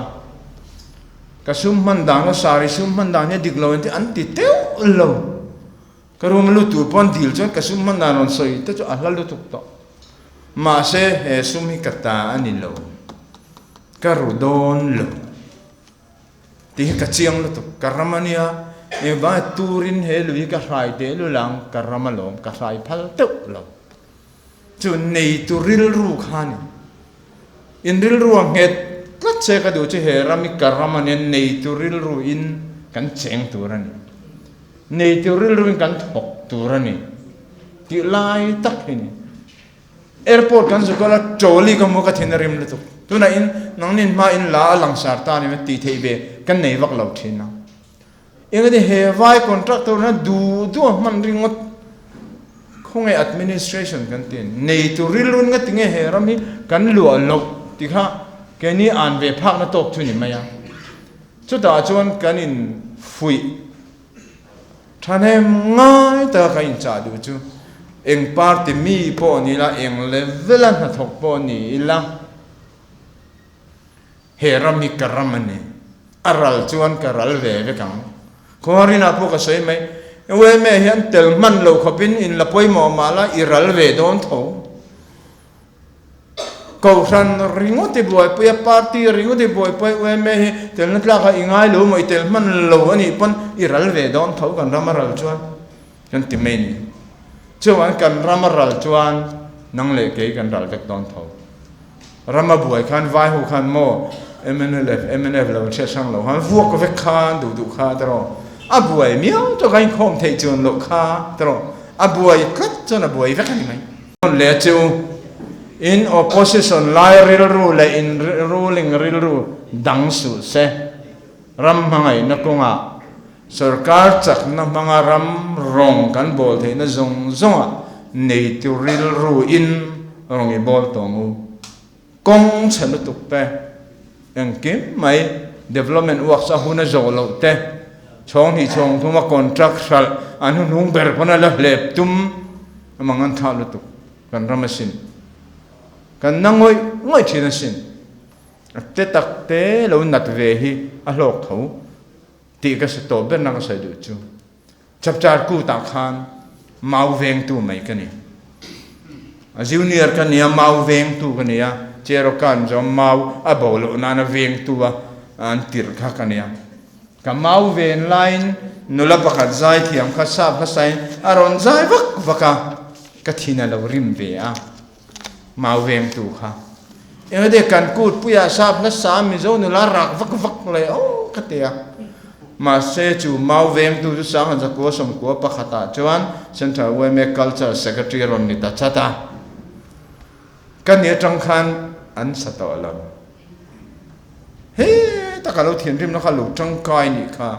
ka sum hman dan a sar i sum hman dan hi a dik lo an ti an ti teuh lo. Ka room a lut tur pawn dil chuan ka sum hman dan rawn sawi te chu a hla lutuk tawh. Mahse he sum hi ka ta a ni lo, ka ru dawn lo. Tih hi ka chiang lutuk, ka ram a nia, engvanga turin he lui hi ka hrai teh lul ang, ka ram alawm, ka hrai phal teuh lo. Chu neitu rilru kha a ni. In rilru a nghet tlat che ka duh chu he ram hi ka ram a nia, neitu rilru in kan cheng tur a ni. Neitu rilru in kan thawk tur a ni tih lai tak hi a ni. Airport kan zu kal a, trolley ka hmu a ka thin a rim lutuk. Tunah in nangnin hma in la a langsar ta ni tih theih ve kan nei vak lo thin a. Engati he vai contractor na duh duh a hman ringawt khawnge administration kan ti nei tur rilrun nga tinge he ram hi kan luah loh ti kha keini an ve phakna tawk chu ni mai a. Chutah chuan kan in fuih. Thahnem ngai taka ka inchah duh chu eng party mi pawh ni ila, eng level a hnathawk pawh ni ila, he ram hi ka ram a ni. A ral chuan ka ral ve vek ang. Khuarinah pawh ka sawi mai, UMA hian tel hman lo khawpin in la pawimawh mah la, i ral ve dawn tho. Kohhran ringawt i buaipui a, party ringawt i buaipui a, UMA hi telna tlak a i ngai lo maw, i tel hman lo a nih pawn i ral ve dawn tho kan ram a ral chuan kan ti mai a ni. Chuvangin kan ram a ral chuan nang leh kei kan ral vek dawn tho. Ram a buai khan vai ho khan maw MNLF, mnf lo hriat hrang lo khan vuak vek khan duh duh kha tiraw a buai miau tawk a inkhawm theih chuan loh kha tiraw a buai tlat chuan a buai vek a ni mai. Leh chu in opposition lai rilru leh in ruling rilru dang suh se. Ram hmangaihna kawngah sorkar chakna hmanga ram rawng kan bawl theihna zawng zawngah neitu rilru in rawng i bawl tawng u. Kawng chhe lutuk te, engkim mai development works a hun a zawh loh te, chhawng hnih chhawng thum a contract hralh an hnuhnung ber pawn a la hlep tum amang an thlah lutuk kan ram asin. Kan na ngawih ngawih thin asin. A te tak te lo nat ve hi a hlawk tho tih ka sa tawh berna ka sawi duh chu. Chapchar kutah khan mau vengtu mai ka ni. A junior ka nia, mau vengtu ka nia, Cherokan zawng mau a bo loh nana vengtu a an tirh kha ka nia. Ka mau ven laiin nula pakhat zai thiam kha sap hlasain a rawn zai vak vak a, ka thin a lo rim ve a, mau vengtu kha. Engati kan kut puiah sap hlasa Mizo nula rak vak vak leh aw ka ti a. Mahse chu mau vengtu chu Sangha Zakua Sawmkua pakhatah chuan Central yma Culture Secretary a rawn ni ta chat a. Ka ni atang khan an sa tawh lo. He taka lo thinrimna kha lo tangkai nih kha.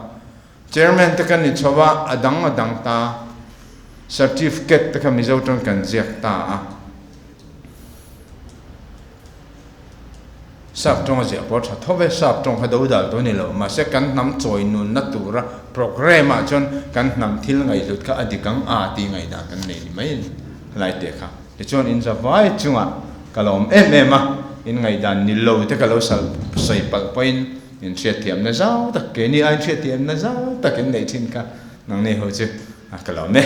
Chairman te kan ni chho a, a dang a dang ta. Certificate te kha Mizo tang kan ziak ta a. Sap tawng a ziah pawh a tha tho ve, sap tawng kha do dal tur a ni lo. Mahse kan hnam chawi nunna tura programme ah chuan kan hnam thil ngaihhlut kha a dik ang a tih ngaihdan kan nei ni mai a ni helai teh kha. Tichuan in zavai chungah ka lo awm em em a, in ngaihdan ni lo te ka lo sawi palh pawhin in hriatthiamna zau tak, keini aiin hriatthiamna zau tak in neih thin kha nangni ho chu ka lo awm e.